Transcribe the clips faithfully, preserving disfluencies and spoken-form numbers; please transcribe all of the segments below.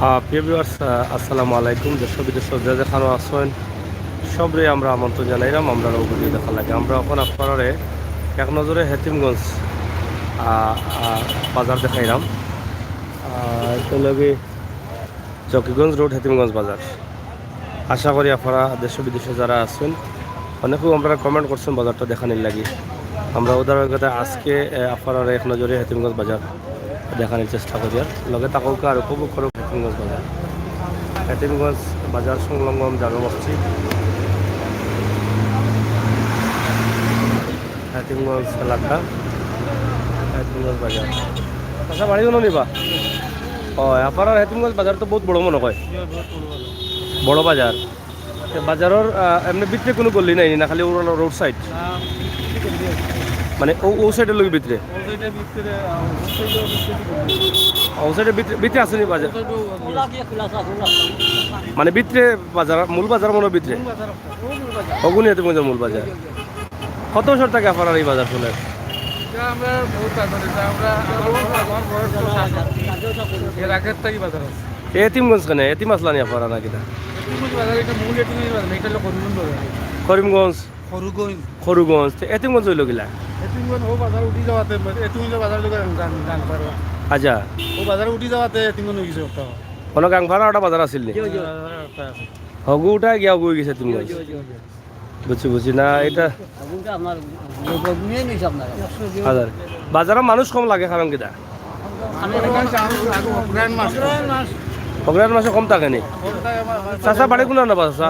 আহ, প্রিয় ভিউয়ার্স, আহ, আসসালামু আলাইকুম। দেশ বিদেশ যে যেখানো আছইন, সবরে আমরা আমন্ত্রণ জানাইলাম আমরার অউ ভিডিও দেখার লাগি। আমরা অখন আপনারারে এক নজরে হেতিমগঞ্জ, আহ, আহ, বাজার দেখাইলাম। আহ, এর লগে জকিগঞ্জ রোড, হেতিমগঞ্জ বাজার। আশা করি আপনারা দেশ বিদেশে যারা আছইন, অনেকেউ আমরারে comment করছইন বাজারটা দেখানির লাগি। আমরা অউ ধারাবাহিকতায় আজকে, আহ, আপনারারে এক নজরে হেতিমগঞ্জ বাজার দেখানির চেষ্টা করিয়ার। লগে থাকউক্কা আর উপভোগ করউক হেতিমগঞ্জ বাজার। হেতিমগঞ্জ বাজার সংলগ্ন জামে মসজিদ, হেতিমগঞ্জ এলাকা, হেতিমগঞ্জ বাজার। আচ্ছা, বাড়ি কুনো নিবা? ও, আপনারার হেতিমগঞ্জ বাজার তো বউত বড় মনো কয়। বড় বাজার। তে বাজারর, আহ, এমনে ভিতরে কুনো গলি নাই নি, না খালি অউ road side? না, ভিতরে গলি আছে। মানে অউ, অউ side-র লগে ভিতরে? অউ side-র ভিতরে, আহ, অউ side-র ভিতরে গলি আছে। অউ side-র ভিতরে, ভিতরে আছে নি বাজার? অউ side-ও গলি আছে। মানে ভিতরে বাজার, মূল বাজার মনে অয় ভিতরে? মূল বাজার একটা, অউ মূল বাজার। অগুনি হেতিমগঞ্জর মূল বাজার। কত বছর থাকি আপনারার ই বাজার চলের? ইটা আমরা বউত আগে, ইটা আমরা, আমার বয়স, আমার বয়স তো ষাট। এর আগের থাকি বাজার আছে। এতিমগঞ্জ কেনে? এতিম আছলা নি আপনারা না কিতা? এতিমগঞ্জ বাজার, ইটা মূল এতিমগঞ্জ বাজার, ইটা অইলো করিমগঞ্জ বাজার। করিমগঞ্জ? খরুগঞ্জ। খরুগঞ্জ। তে এতিমগঞ্জ অইলো কিলা? এতিমগঞ্জ অউ বাজার উঠি যাওয়াতে, এতিমগঞ্জ বাজার লগে গাং-, গাং-, গাংপাড়া। আচ্ছা। অউ বাজার উঠি যাওয়াতে এতিমগঞ্জ অইগেছে একটা। অনো গাংপাড়া একটা বাজার আছিল নি? জি, জি। বাজার একটা আছে। হগু উঠায় গিয়া হগু অইগেছে এতিমগঞ্জ। জি, জি, জি, জি। বুঝছি, বুঝছি। না, ইটা আগুনটা আপনার, নিয়ে নিয়েছে আপনার। আচ্ছা। বাজারো মানুষ কম লাগে কারণ কিতা? অগ্রহায়ণ মাসো কম থাকে নি? চাচা, বাড়ি কুনানো বা, চাচা?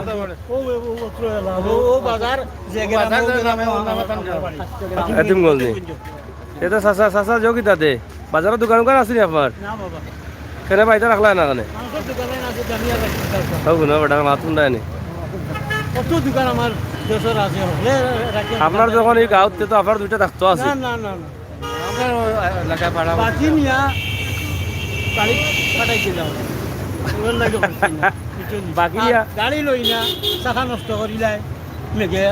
ও বাজার, যে গ্রামে, ও গ্রামে, ও গ্রামে। এতিমগঞ্জ নি? ইটা চাচা, চাচা, যোগিতা দে। বাজারো দোকান উকান আছে নি আপনার? না বাবা। কেনে বা ইতা রাখলা না কেনে? মাংসর দোকান আছে, জানি আর রাখি না। হউ না, বেটা, মাত হুনরায় নি। কত দোকান আমার দেশর আছে, হকলে রাখি। আপনার যখন ই গাঁওত, তে তো আপনার দুইটা থাকতো আছে। না, না, না, না। আমরা ওই এলাকা পাড়া বাকি নিয়া গাড়ি পাঠাই দিলাম। ওর লাগে করছি না, বুঝছেন? বাকি নিয়া? আর গাড়ি লই না, চাকা নষ্ট করিলায়। মেঘে,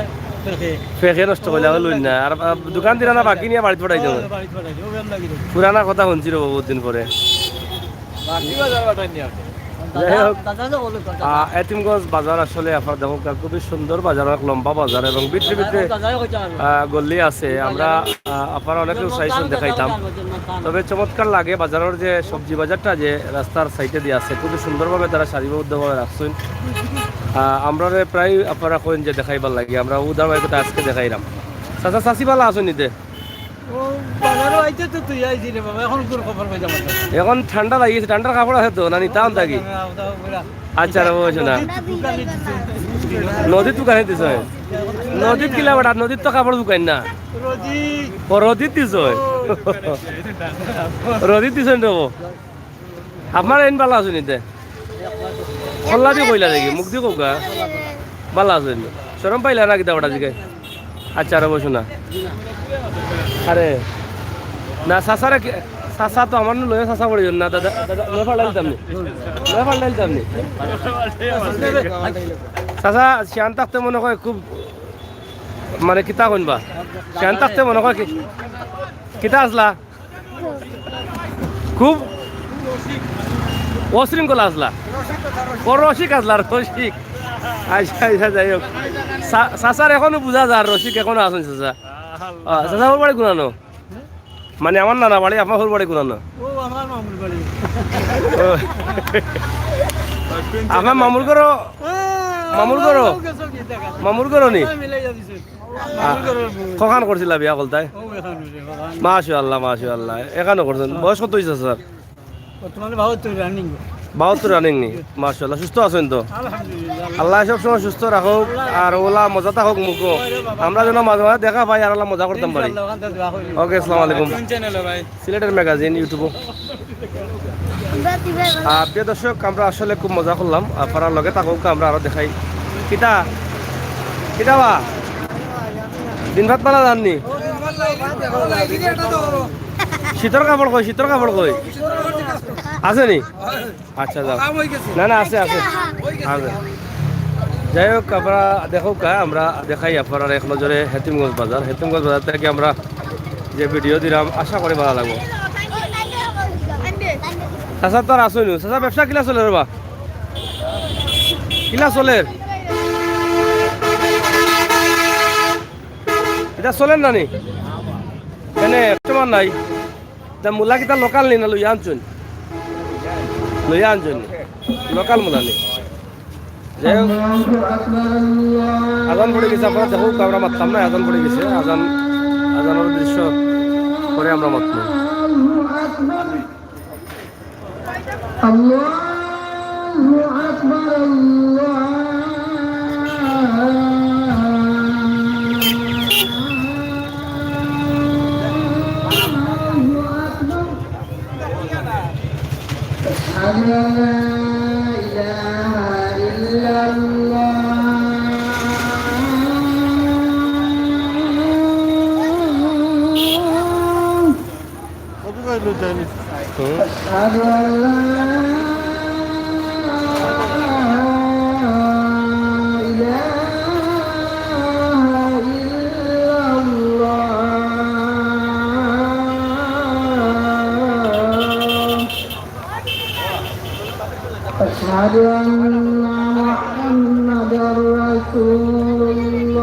ফেকে। ফেকে নষ্ট করিলা, অউ লইন না। আর, আর দোকান দিরা না, বাকি নিয়া বাড়িত পাঠাই দেবো। বাড়িত পাঠাই দেবো, ওরম লাগি দেবো। পুরানা কথা হুনছি রে বাবু, বউত দিন পরে। বাকি বাজার পাঠাই নিয়া আপনি। যাই হোক, দাদা, দাদা, বলো, দাদা। আহ, এতিমগঞ্জ বাজার আসলে আপনারা দেখউক্কা, খুবই সুন্দর বাজার, অনেক লম্বা বাজার এবং ভিতরে ভিতরে, দাদা, দাদা, কইতে পারবো। আহ, গল্লি আছে। আমরা, আহ, আপনারা অনেকে চাইছেন দেখাইতাম। তবে চমৎকার লাগে বাজারর যে সবজি বাজারটা যে রাস্তার সাইডে দিয়া আছে, খুবই সুন্দরভাবে তারা সারিবদ্ধভাবে রাখছইন। আহ, আমরারে প্রায় আপনারা কইন যে দেখাইবার লাগি, আমরা অউ ধারাবাহিকতা আজকে দেখাইরাম। চাচা, চাচি ভালা আছইন নি তে? ও, বাজারো আইতে তো তুই আইছি রে বাবা, এখন কোন খবর পাইতাম আমরা? এখন ঠান্ডা লাগিছে, ঠান্ডার কাপড় আছে তো, না নিতাম থাকি? না, ওটা ওরা আচ্ছা, রে বাবা, শোনা। নদীত দোকানে দিছে। নদীত দোকানে দিছে? নদীত কিলা বেটা, নদীত তো কাপড় শুকাইন না। রোজি। ও, রোজিত দিছে? ও। রোজিত দিছে রে বাবা। আপনারা এইন ভালা আছইন নি তে? খোল্লা দি কইলা দেখি, মুখ দি কউক্কা। ভালা আছইন নি? শরম পাইলা না কিতা ওটা দিকে? আচ্ছা, রে বাবা, শোনা। আরে, না, চাচারে কি, চাচা তো আমার লগে চাচা পড়ি যান না, দাদা, দাদা, লগে ফালাই দিতাম নি। লগে ফালাই দিতাম নি। চাচা, শিয়ান থাকতে মনো কয় খুব, মানে, কিতা কইন বা? শিয়ান থাকতে মনো কয় কি, কিতা আছলা? খুব অশৃঙ্খল আছলা। ও, রসিক আছলা, রসিক। আচ্ছা, আচ্ছা, যাই হোক। চা-, চাচার এখনো বুঝা যার, রসিক এখনো আছইন চাচা। আহ, চাচা, হউর বাড়ি কুনানো? মানে, আমার নানা বাড়ি, আপনার হউর বাড়ি কুনানো? ও, আমার মামুর বাড়ি। ও। আপনার মামুর ঘরো? হ্যাঁ, মামুর ঘরো? মামুর ঘরো নি? মিলাই দিছে। আহ, কখান করছিলা বিয়া কলতায়? ও, এখান হইছে, কখান। মাশাআল্লাহ, মাশাআল্লাহ। এখানো করছইন। বয়স কত অইছে, চাচা? বর্তমানে বাহাত্তর running। বাহাত্তর running নি? মাশাআল্লাহ। সুস্থ আছইন তো? আলহামদুলিল্লাহ। আল্লায় সব সময় সুস্থ রাখউক। আর অউলা মজা থাকউক মুখো। আমরা যেন মাঝে মাঝে দেখা পাই আর অউলা মজা করতাম পারি। ইনশাআল্লাহ, ওখান থেকে দোয়া করি। OK, আসসালামু আলাইকুম। কোন channel-ও ভাই? সিলেটের magazine YouTube-ও। আহ, প্রিয় দর্শক, আমরা আসলে খুব মজা করলাম। আপনারা লগে থাকউক্কা, আমরা আরো দেখাই। কিতা? কিতা বা? দিন ভাত পালা যাননি? শীতর কাপড় কই? শীতর কাপড় কই? আছে নি? আচ্ছা, যাও। না, না, আছে, আছে। আছে। যাই হোক, আপনারা দেখউক্কা, আমরা দেখাই আপনারারে এক নজরে হেতিমগঞ্জ বাজার। হেতিমগঞ্জ বাজার থাকি আমরা যে ভিডিও দিলাম, আশা করি ভালা লাগবো। চাচা তো আর আছইন নু। চাচা, ব্যবসা কিলা চলের বা? কিলা চলের? ইতা চলের না নি? মানে, কাস্টমার নাই। ইতা মূলা কিতা লোকাল নি না লইয়া আনছইন? লইয়া আনছইন নি? লোকাল মূলা নি? যাই হোক, আজান পড়ি গেছে, আপনারা দেখউক্কা, আমরা মাততাম না, আজান পড়ি গেছে, আজান, আজানর দৃশ্য পরে আমরা মাতমু। الله أكبر، الله أكبر. أشهد أن لا إله إلا الله. أشهد أن لا إله إلا الله. أشهد أن محمدا رسول الله.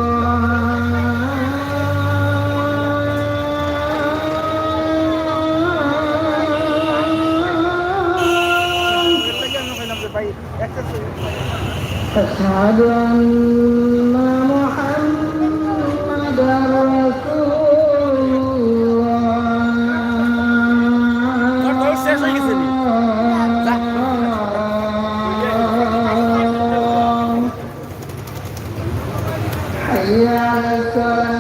أشهد أن محمدا رسول الله. حي على الصلاة.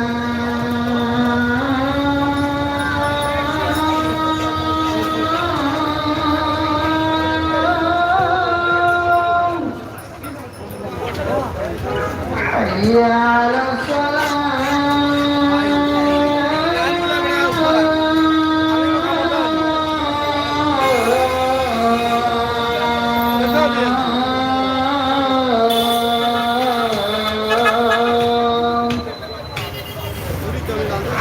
حي على الصلاة.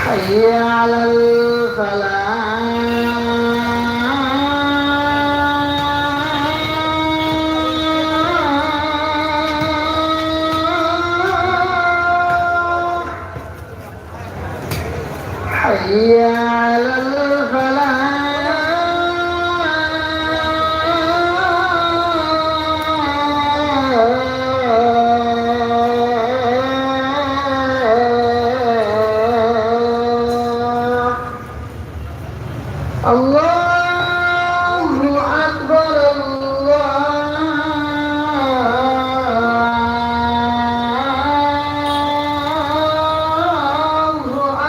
حي على الفلاح. حي على الفلاح. الله أكبر، الله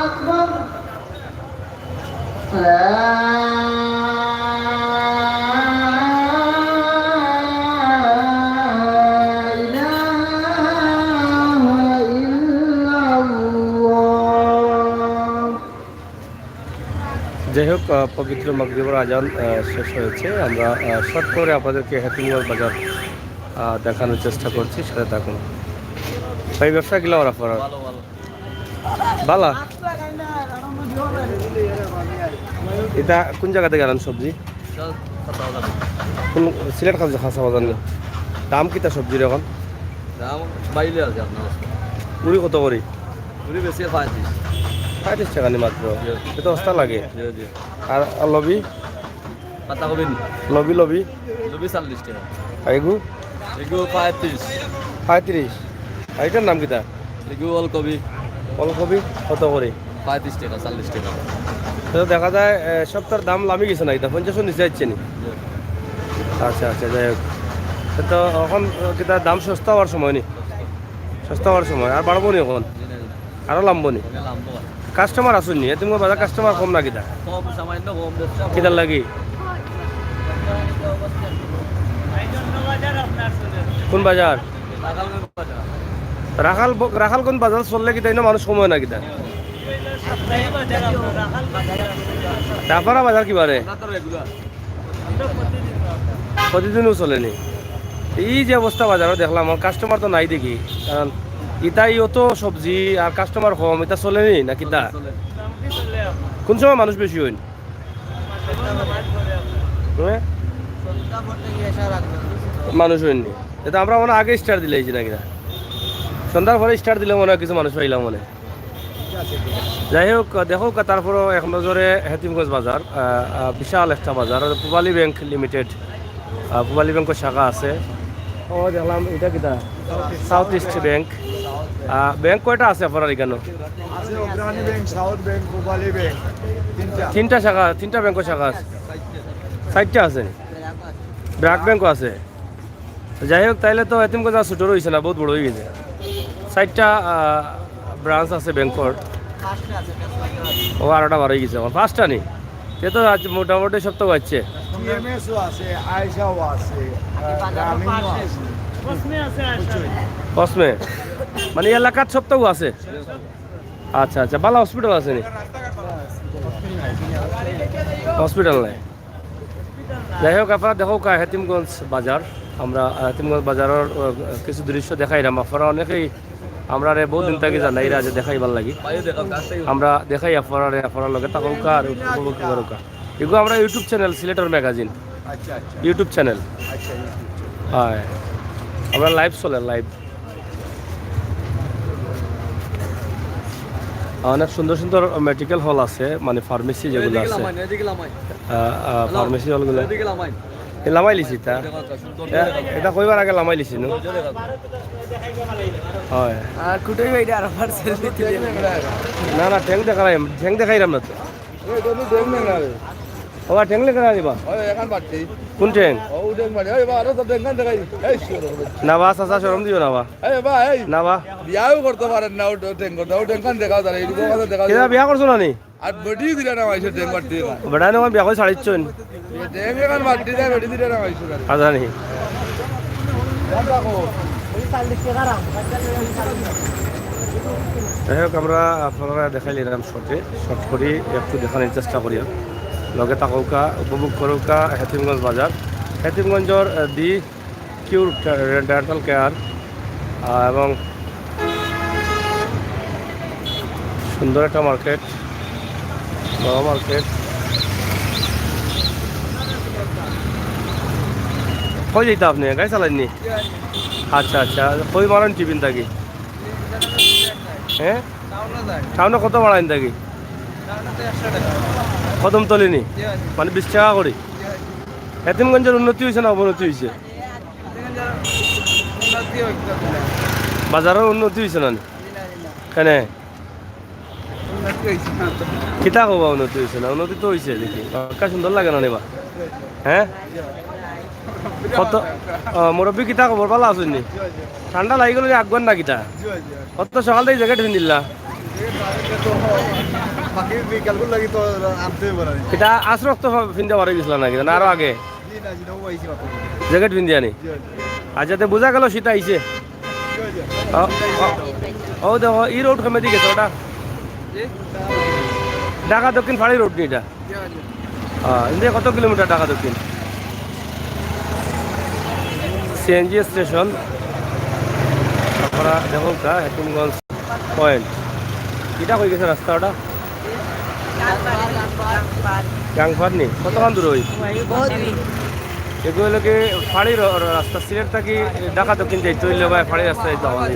أكبر. لا إله إلا الله. যাই হোক, আহ, পবিত্র মাগরিবের আজান, আহ, শেষ হয়েছে। আমরা, আহ, শর্ট করে আপনাদেরকে হেতিমগঞ্জ বাজার, আহ, দেখানোর চেষ্টা করছি, সাথে থাকুন। ভাই, ব্যবসা কিলা ওরা করার? ভালো, ভালো। বালা? এটা কোন জায়গা থেকে আনেন সবজি? এটা খাসা বাজার। কোন সিলেট খাসা, খাসা বাজার নি? দাম কিতা সবজির এখন? দাম বাইরে আছে আপনার। পুরি কত করি? পুরি বেশি পঁয়ত্রিশ। পঁয়ত্রিশ টাকা নি মাত্র? জি। এটা অস্তা লাগে। জি, জি। আর, আর লবি? পাতাকপি নি? Lobby, lobby? লবি চল্লিশ টাকা। আর এগু? এগু পঁয়ত্রিশ। পঁয়ত্রিশ। আর এটার নাম কিতা? এগু ওলকপি। ওলকপি কত করি? পঁয়ত্রিশ টাকা, চল্লিশ টাকা। তো দেখা যায়, এ, সবতার দাম লামি গেছে না, এটা পঞ্চাশও নিচে যাচ্ছে নি? জি। আচ্ছা, আচ্ছা, যাই হোক। তো এখন, এ, কিতা দাম সস্তা হওয়ার সময় নি? সস্তা হওয়ার সময়, আর বাড়বো নি এখন? জি, না, জি। আরো লামবো নি? ওকে, লামবো আর। কাস্টমার আছইন নি? এতিমগঞ্জ বাজার কাস্টমার কম না কিতা? কম, সামান্য কম ব্যবসা। কিতার লাগি? কোন বাজার? রাখালগঞ্জ বাজার। রাখাল ব-, রাখালগঞ্জ বাজার চললে কিতা ইনো মানুষ কম অয় না কিতা? সাপ্তাহিক বাজার আপনার, রাখাল বাজার। চাপাড়া বাজার কি বারে? আমরা তো regular। প্রতিদিনও চলে নি। এই যে অবস্থা বাজারো দেখলাম, আর কাস্টমার তো নাই দেখি, কারণ ইতাই অত সবজি আর কাস্টমার কম, ইতা চলে নি না কিতা? চলে। কোন সময় মানুষ বেশি অইন? হ্যাঁ? মানুষ অইননি। ইটা আমরা মনে হয় আগে স্টার দিলাইছি নাকি না? সন্ধ্যার পরে স্টার দিলে মনে হয় কিছু মানুষ পাইলাম মনে হয়। যাই হোক, দেখউক্কা, তারপরেও এক নজরে হেতিমগঞ্জ বাজার, আহ, আহ, বিশাল একটা বাজার। পূবালী ব্যাংক লিমিটেড, আহ, পূবালী ব্যাংকর শাখা আছে। ও দেখলাম, ইটা কিতা? South east bank. আহ, ব্যাংক কয়টা আছে আপনার এখানে? আছে Agrani bank, south bank, Pubali bank, তিনটা। তিনটা শাখা, তিনটা ব্যাংকর শাখা আছে। চাইরটা আছে। ব্র্যাক ব্যাংকও আছে। যাই হোক, তাইলে তো হেতিমগঞ্জ আর ছোট রইছে না, বহুত বড় অই গেছে। চাইরটা, আহ, ব্রাঞ্চ আছে ব্যাংকর। ও, আরোটা বার অই গেছে, আমার পাঁচটা নি। তে তো আজ মোটামুটি সব তো আছে। টিএমএসও আছে, আয়েশাও আছে, আহ, গ্রামীণও আছে। কসমে? মানে এলাকাত সব তো আছে। আচ্ছা, আচ্ছা, ভালা হসপিটাল আছে নি? হসপিটাল নাই। যাই হোক, আপনারা দেখউক্কা হেতিমগঞ্জ বাজার। আমরা, আহ, হেতিমগঞ্জ বাজারর, আহ, কিছু দৃশ্য দেখাইরাম। আপনারা অনেকেই আমরারে বহুত দিন থাকি জানাইরা যে দেখাইবার লাগি। আমরা দেখাই আপনারারে, আপনারা লগে থাকউক্কা আর উপভোগ করউক্কা। এগু আমরা YouTube চ্যানেল, সিলেটর ম্যাগাজিন। আচ্ছা, আচ্ছা। YouTube channel. আচ্ছা, YouTube চ্যানেল। হয়। আমরা লাইভ চলে, লাইভ। অনেক সুন্দর সুন্দর মেডিকেল হল আছে, মানে ফার্মেসি যেগুলো আছে। আহ, আহ, ফার্মেসি হলগুলো। এ লামাই লিছি তা। এ-, এটা কইবার আগে লামাই লিছি নু? হয়। আর কুটুই ভাই, এটা আর আমার সেলফি তুলে। না, না, ঠ্যাং দেখাই, ঠ্যাং দেখাইরাম না তো। ওবা, ঠ্যাং লেখা দিবা। কোন ঠ্যাং? না বা, চাচা, শরম দিও না বা। না বা। বিয়াও করতে পারেন না, ও ঠ্যাং করতে, ও ঠ্যাং খান দেখাও তারা, এই রূপক আছে দেখাও। কিতা বিয়া করছো না নি? আর বেটি দিলে না মাইসে ঠ্যাং বাড়তি না। বেটা না, বিয়া করে ছাড়িচ্ছন। ঠ্যাং এখান বাড়তি যায়, বেটি দিলে না মাইসে। আচ্ছা নি। যাই হোক, আমরা আপনারা দেখাইলাম শর্টে, শর্ট করি একটু দেখানোর চেষ্টা করি। লগে থাকউক্কা, উপভোগ করউক্কা হেতিমগঞ্জ বাজার, হেতিমগঞ্জর, আহ, দি কিউর ডেন্টাল কেয়ার, আহ, এবং সুন্দর একটা মার্কেট, বড় মার্কেট। কই যাইতা আপনি? গাড়ি চালাইননি? আচ্ছা, আচ্ছা। কই মারেন টিফিন থাকি? হ্যাঁ? টাউনে কত ভাড়া ইন থাকি? কদমতলি নি? মানে বিশ টাকা করি? হেতিমগঞ্জর উন্নতি অইছে না অবনতি অইছে? বাজারর উন্নতি অইছে না নি? কেনে? কিতা কবা উন্নতি অইছে না? উন্নতি তো অইছে দেখি। বাক্কা সুন্দর লাগে না নি বা? হ্যাঁ? কত, আহ, মুরব্বি কিতা খবর? ভালা আছইন নি? ঠান্ডা লাগি গেল যে আগুয়ার না কিতা? অত সকাল থাকি জ্যাকেট পিন্দিলা? কিতা আশ্রক তো পিন্দা পারি গেছিলা না কিতা? না আরো আগে? জ্যাকেট পিন্দিয়া নি? আচ্ছা, তে বুঝা গেল শীত আইছে। ও, ও, ও দেখো, ই রোড কমে দি গেছে ওটা। ঢাকা দক্ষিণ ফাড়ি রোড নি এটা? হ্যাঁ, ইন্দে কত কিলোমিটার ঢাকা দক্ষিণ? CNG station. আপনারা দেখউক্কা, হেতিমগঞ্জ পয়েন্ট। এটা কই গেছে রাস্তা ওটা? গাংপার নি? কতখান দূর অই? এগু অইলো কি ফাড়ি র-, র-, রাস্তা, সিলেট থাকি ঢাকা দক্ষিণ যাইতে অইলে ভাই ফাড়ি রাস্তা যাইতে অয়।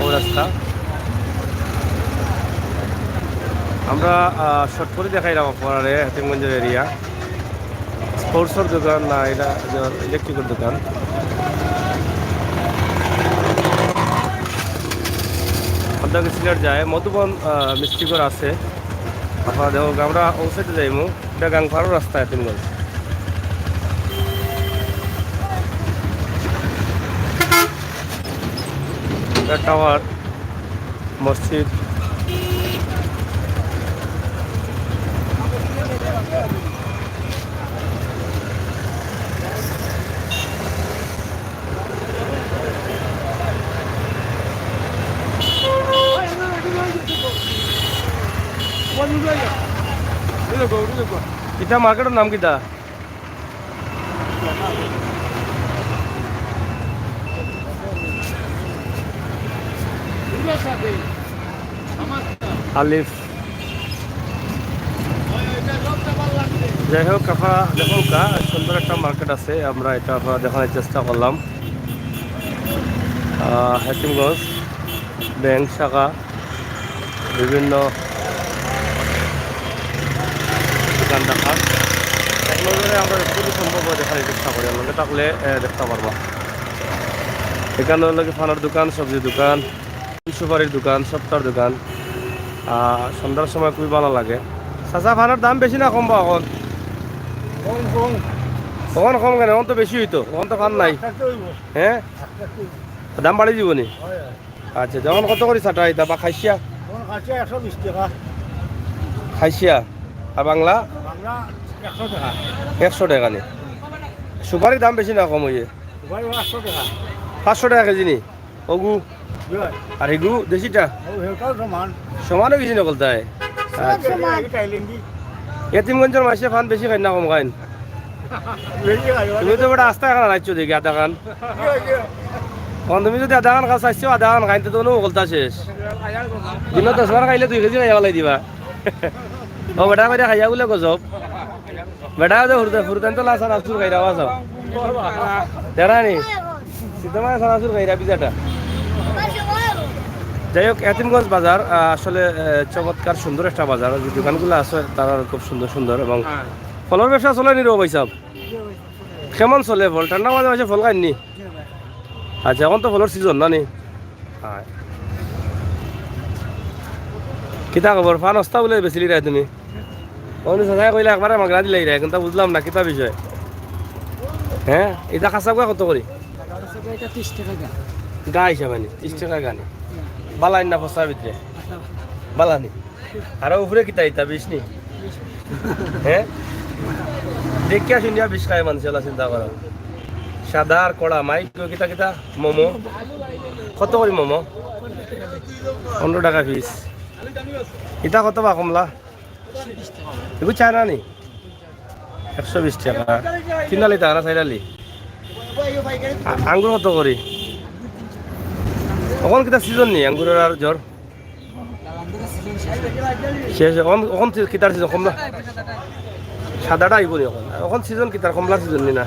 ও রাস্তা। আমরা, আহ, শর্ট করি দেখাইরাম আপনারারে হেতিমগঞ্জর এরিয়া। স্পোর্টসর দোকান না, এটা ইলেকট্রিকর দোকান। আপনাকে সিলেট যায়, মধুবন, আহ, মিষ্টিঘর আছে। আপনারা দেখউক্কা, আমরা ও সাইডে যাইমু। এটা গাংপারর রাস্তা হেতিমগঞ্জ। এটা টাওয়ার, মসজিদ। ইটা মার্কেটর নাম কিতা? আলিফ। যাই হোক, আপনারা দেখউক্কা, সুন্দর একটা মার্কেট আছে, আমরা এটা আপনারা দেখানোর চেষ্টা করলাম। আহ, হাকিমগঞ্জ ব্যাংক শাখা, বিভিন্ন দোকান দেখা। আপনারা আমরা যতটুকু সম্ভব হয় দেখানোর চেষ্টা করি, আপনারা থাকলে, আহ, দেখতে পারবা। এখানো অইলো গি পানর দোকান, সবজি দোকান, সুপারির দোকান, সবতার দোকান। আহ, সন্ধ্যার সময় খুবই ভালা লাগে। চাচা, পানর দাম বেশি না কম বা অখন? কম, কম। অখন কম কেনে? অখন তো বেশি অইতো, অখন তো পান নাই। আস্তে আস্তে অইবো। হ্যাঁ? আস্তে আস্তে অইবো। দাম বাড়ি যিবো নি? অয়, অয়। আচ্ছা, অখন কত করি চাটা ইটা বা খাইশিয়া? অখন খাইশিয়া একশো বিশ টেকা। খাইশিয়া? আর বাংলা? বাংলা একশো টেকা। একশো টেকা নি? সুপারির দাম বেশি না কম অইয়ে? সুপারি পাঁচশো টেকা। পাঁচশো টেকা কেজি নি? অগু? জি অয়। আর ইগু দেশিটা? অউ, হেটাও সমান। সমান অইগেছে নি অকলতায়? আচ্ছা। সমান। এতিমগঞ্জর মানষে পান বেশি খাইন না কম খাইন? বেশি খাই, তুমি তো বেটা আস্তা খান রাখছো দেখি আধা খান। জি অয়, জি অয়। অখন তুমি যুদি আধা খান খাও, চাইছো আধা খান খাইন, তে তো অনো অকলতা শেষ। দিনো দশ বার খাইলে দুই কেজি খাইয়া ফালাই দিবা। ও বেটা কইরা খাইয়া বুলে গজব। বেটা, অউ যে হুরুতা-, হুরুতাইন তো লাসা নাসুর খাইরা, বাসা। তেরা নি? সিদ্ধ মাছ লাসা নাসুর খাইরা, পিজাটা। যাই হোক, এতিমগঞ্জ বাজার, আহ, আসলে, আহ, চমৎকার সুন্দর একটা বাজার। যে দোকানগুলা আছে, তারা খুব সুন্দর সুন্দর এবং হ্যাঁ। ফলর ব্যবসা চলে নি রে ভাই সাহেব? কেমন চলে ফল? ঠান্ডা মাঝে মাঝে ফল খাইন নি? আচ্ছা, অখন তো ফলর সিজন না নি? অয়। কিতা খবর? পান অস্তা বুলে বেচিলিরায় তুমি? অনো চাচায় কইলা একবারে মাগনা দিলাইরায়, কুনতা বুঝলাম না, কিতা বিষয়? হ্যাঁ, ইটা কাঁচাগুয়া কত করি? ইটা তিরিশ টেকা গা। গা হিসাবে নি? তিরিশ টেকা গা নি? বালা নি না পচার ভিতরে? বালা নি? আর উপরে কিতা ইটা বিষ নি? হ্যাঁ? দেখিয়া শুনিয়া বিষ খায় মানষে, অলা চিন্তা করো। সাদা আর কড়া, মাই কিতা কিতা? মোমো। কত করি মোমো? পনরো টেকা পিস। ইটা কত বা কমলা? ইগু চায়না নি? একশো বিশ টেকা। তিন আলি তা না, চাইর আলি? আ-, আঙ্গুর কত করি? অখন কিতা সিজন নি আঙ্গুরর আর জর? শেষ, অখন, অখন কিতার সিজন? কমলা? সাদাটা আইবো নি অখন? অখন সিজন কিতার? কমলার সিজন নি না?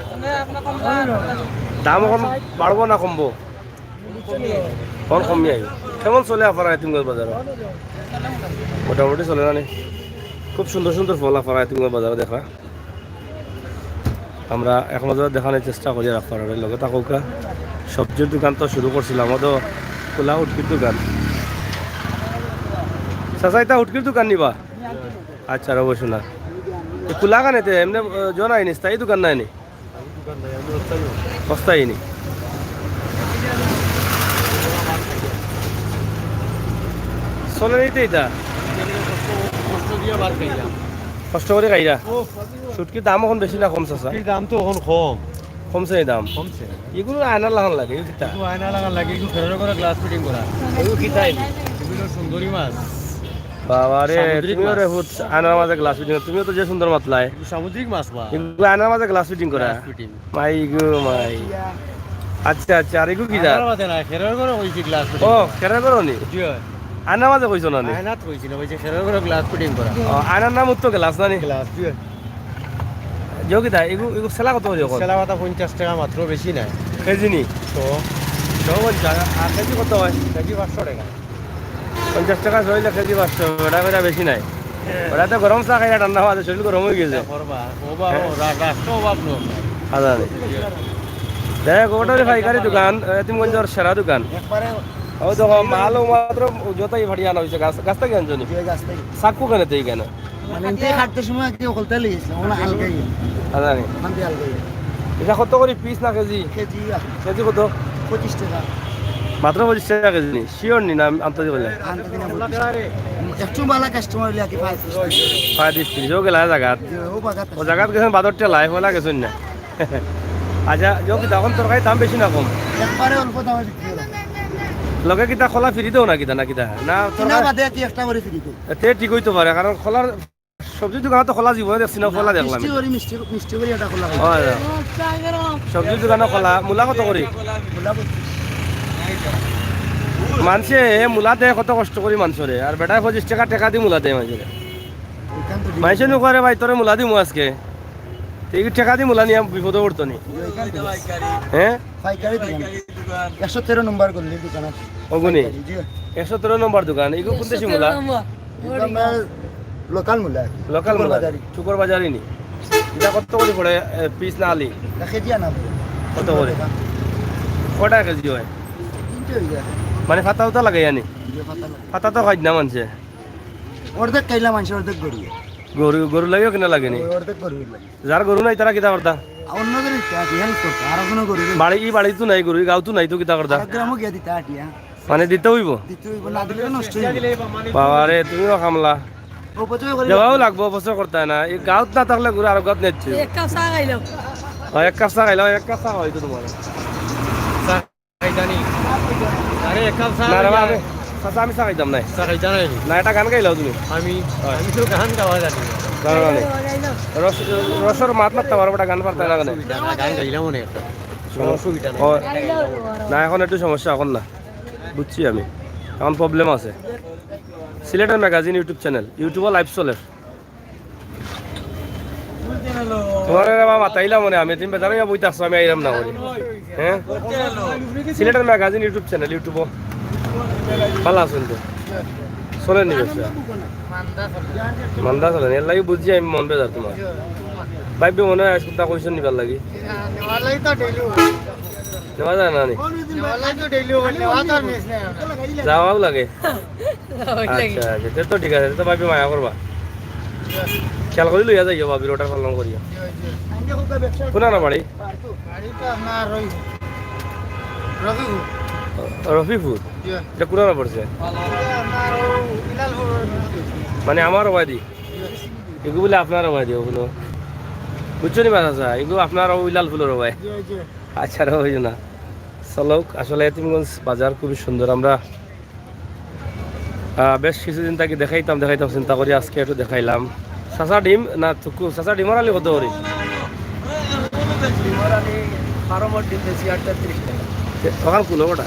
দাম অখন বাড়বো না কমবো? অখন কমি আইবো। কেমন চলে আপনারা এতিমগঞ্জ বাজারো? মোটামুটি চলে না নি? খুব সুন্দর সুন্দর ফল আপনারা এতিমগঞ্জ বাজারো দেখরা। আমরা এক নজরে দেখানোর চেষ্টা করি আর আপনারা লগে থাকউক্কা। সবজির দোকান তো শুরু করছিলাম, অউ তো খোলা হুটকির দোকান। চাচা, ইটা হুটকির দোকান নি বা? আচ্ছা, রবো শোনা। এ খোলা কানে তে, এমনে, আহ, জনা আইনি, স্থায়ী দোকান নাই নি? অস্থায়ী নি? চলে নি তে ইটা? কষ্ট দিয়া বার খাইলাম। কষ্ট করি খাইরা? ও। শুটকির দাম অখন বেশি না কম, চাচা? শুটকির দাম তো অখন কম। কমছে নি দাম? কমছে। ইগুলো আয়না লাখান লাগে, ইগু কিতা? ইগু আয়না লাখান লাগে, ইগু ফেরর করে গ্লাস ফিটিং করা। ইগু কিতা ইগু? ইগু সুন্দরী মাছ। বাবা রে, সামুদ্রিক তুমিও রে মাছ। হুত আয়নার মাঝে গ্লাস ফিটিং, তুমিও তো যে সুন্দর মাতলায়। ইগু সামুদ্রিক মাছ বা। ইগু আয়নার মাঝে গ্লাস ফিটিং করা। Glass fitting. মাই গো মাই। আচ্ছা, আচ্ছা, আর ইগু কিতা? আয়নার মাঝে না, খেরর করে কইছি গ্লাস ফিটিং ও, করা। খেরর করে নি? জি অয়। আয়নার মাঝে কইছো না নি? আয়নাত কইছি না, কইছি খেরর করে গ্লাস ফিটিং করা। ও, আয়নার নাম উত্তর গ্লাস না নি? গ্লাস, জি অয়। যে কিতা, ইগু, ইগু সেলা কত করি অখন? সেলা পাতা পঞ্চাশ টেকা মাত্র, বেশি নাই। কেজি নি? শো। শো পঞ্চাশ, আর কেজি কত অয়? কেজি পাঁচশো টেকা। পঞ্চাশ টেকা শো অইলে কেজি পাঁচশো, ওটা করে বেশি নাই। হ্যাঁ। ওটা তো গরম চা খাইয়া ঠান্ডা হওয়া যায়, শরীর গরম অইগেছে। করবা, অভাব, হ্যাঁ। রা-, রাষ্ট্র অভাব নয়। আচ্ছা, আচ্ছা। দেখ, ওটা হলো পাইকারি দোকান, এতিমগঞ্জর সেরা দোকান। একবারে ও দেখো, মালও মাত্র যতই ফাটিয়ে আনা হয়েছে, গাছ, গাছ থেকে আনছো নি? জি, গাছ থেকে। চাকু কেনে তো এখানে? মানে, এনতে কাটতে সময় কি হকলতে লেগেছিল, ওনা হালকাই। আচ্ছা, নি? ওখান দিয়ে হালকাই। এটা কত করি পিস না কেজি? কেজি, আ। কেজি কত? পঁচিশ টাকা। মাত্র পঁচিশ টাকা কেজি নি? শিওর নি না আন্তাজি কইলা? আনতে দিনা পঁচিশ টাকা। একটু বালা কাস্টমার হইলে আর কি পাঁচ পিস। পাঁচ পিস, পিস, ও গেলা জাগাত। জি, ও বাগাত আছে। ও জাগাত গেছেন বাদর টেলায়, পয়লা গেছেন না। আচ্ছা, যাও কিতা, এখন তরকারির দাম বেশি না কম? একবারে অল্প দামে বিক্রি হয়। লগে কিতা কলা ফ্রি দেও না কিতা, না কিতা? না, কিনা তরকারি বাদে কি একটা করে ফ্রি দেয়। তে ঠিক হইতে পারে, কারণ কলার সবজি দোকানে তো কলা জীবনে দেখছি না, কলা দেখলাম। মিষ্টি করি, মিষ্টি, মিষ্টি করি এটা কলা খাই। হয়, হয়। সবজি দোকানে কলা, মূলা কত করি? মূলা পঁচিশ। মানষে এ মূলা দেয় কত কষ্ট করি মানষরে, আর বেটায় পঁচিশ টাকা টেকা দি মূলা দেয় মানষরে। এখান তো মানষে নু করে, "ভাই, তোরে মূলা দিমু আজকে।" এই টেকা দি মুলা নিয়া বিপদো পড়তো নি? হ্যাঁ? পাইকারি দোকান। একশো তেরো নম্বর গল্লির দোকান আছে। অগুনি? পাইকারি, জি। একশো তেরো নম্বর দোকান। এগু কোন দেশি মুলা? এটা আপনার লোকাল মুলা। লোকাল মুলা? শুকুরবাজারি। শুকুরবাজারি নি? এটা কত করি পড়ে, এ, পিস না আলি? এটা কেজি আনা পড়ে। কত করি? কটা কেজি হয়? তিনটে হয়ে যায়। মানে পাতা উতা লাগাইয়া নি? জি, পাতা লাগে। পাতা তো খাইত না মানষে। অর্ধেক খাইলা মানষে, অর্ধেক গরু। গরু, গরু লাগিও কিনা লাগে নি? অর্ধেক গরু লাগে। যার গরু নাই, তারা কিতা করতা? অন্য জনে দিতা আটি, help করতা, আর কোনো গরু নেই। বাড়ি, ই বাড়িত নাই গরু, ই গাঁওত নাই তো কিতা করতা? আর গ্রামও গিয়া দিতা আটি, হ্যাঁ। মানে দিতে হইব? দিতে হইব, না দিলে তো নষ্ট হইব। বাবা রে, তুমিও কামলা। অপচয় করি দেওয়াও লাগবো, অপচয় করতে হয় না। এই গাঁওত না থাকলে গরু আর গাঁওত নেচ্ছে। এক কাপ চা খাইলাম। হয়, এক কাপ চা খাইলাম, এক কাপ চা হয়তো তোমার। চা খাইতানি? আরে, এক কাপ চা না রে বা, খাইতাম। আমি, চাচা, আমি চা খাইতাম না। চা খাইতা নাই? না, এটা গান গাইলাও তুমি। আমি, হয়। আমি তো গান গাওয়া জানি না। জানো না নি? রস-, রসর মাত মাততে পারবো, এটা গান পারতে না কেন? অসুবিধা না, গান গাইলাম অনেক। কোনো অসুবিধা নাই। ও, না, এখন একটু সমস্যা, এখন না। বুঝছি আমি। এখন প্রবলেম আছে। সিলেটের ম্যাগাজিন YouTube চ্যানেল, YouTube-ও লাইভ চলে। তোমারে রে বাবা, মাতাইলাম মনে, আমি তুমি বেজার হইয়া বই থাকছো, আমি আইলাম না করি। হ্যাঁ? সিলেটের ম্যাগাজিন YouTube চ্যানেল, YouTube-ও। ভালো আছেন তো? চলেন নি ব্যবসা? মান্দা চলেন, এর লাগি বুঝছি আমি মন বেজার তোমার। ভাইবে মনে হয় আজ কথা কইছেন নিবার লাগি। নেওয়া যায় না নি? যাওয়াও লাগে। আচ্ছা, আচ্ছা, তে তো ঠিক আছে, তে তো ভাবি মায়া করবা। খেয়াল করি লইয়া যাইও ভাবির, ওটার পালন করিও। কোন না বাড়ি? রফিপুর। এটা কোন না পড়ছে? মানে আমার ওবায়দি। এগু বলে আপনার ওবায়দি, ওগুলো। বুঝছো নি বা চাচা? এগু আপনার ওই লাল ফুলের ওবায়। আচ্ছা, রে, ওই না। চলক, আসলে এতিমগঞ্জ বাজার খুবই সুন্দর। আমরা, আহ, বেশ কিছুদিন থাকি দেখাইতাম, দেখাইতাম চিন্তা করি আজকে একটু দেখাইলাম। চাচা ডিম না তুকু, চাচা ডিমর আলি কত করি? ডিমর আলি ফার্মর ডিম বেশি আট তেত্রিশ টাকা। ওখান কুলো কটা?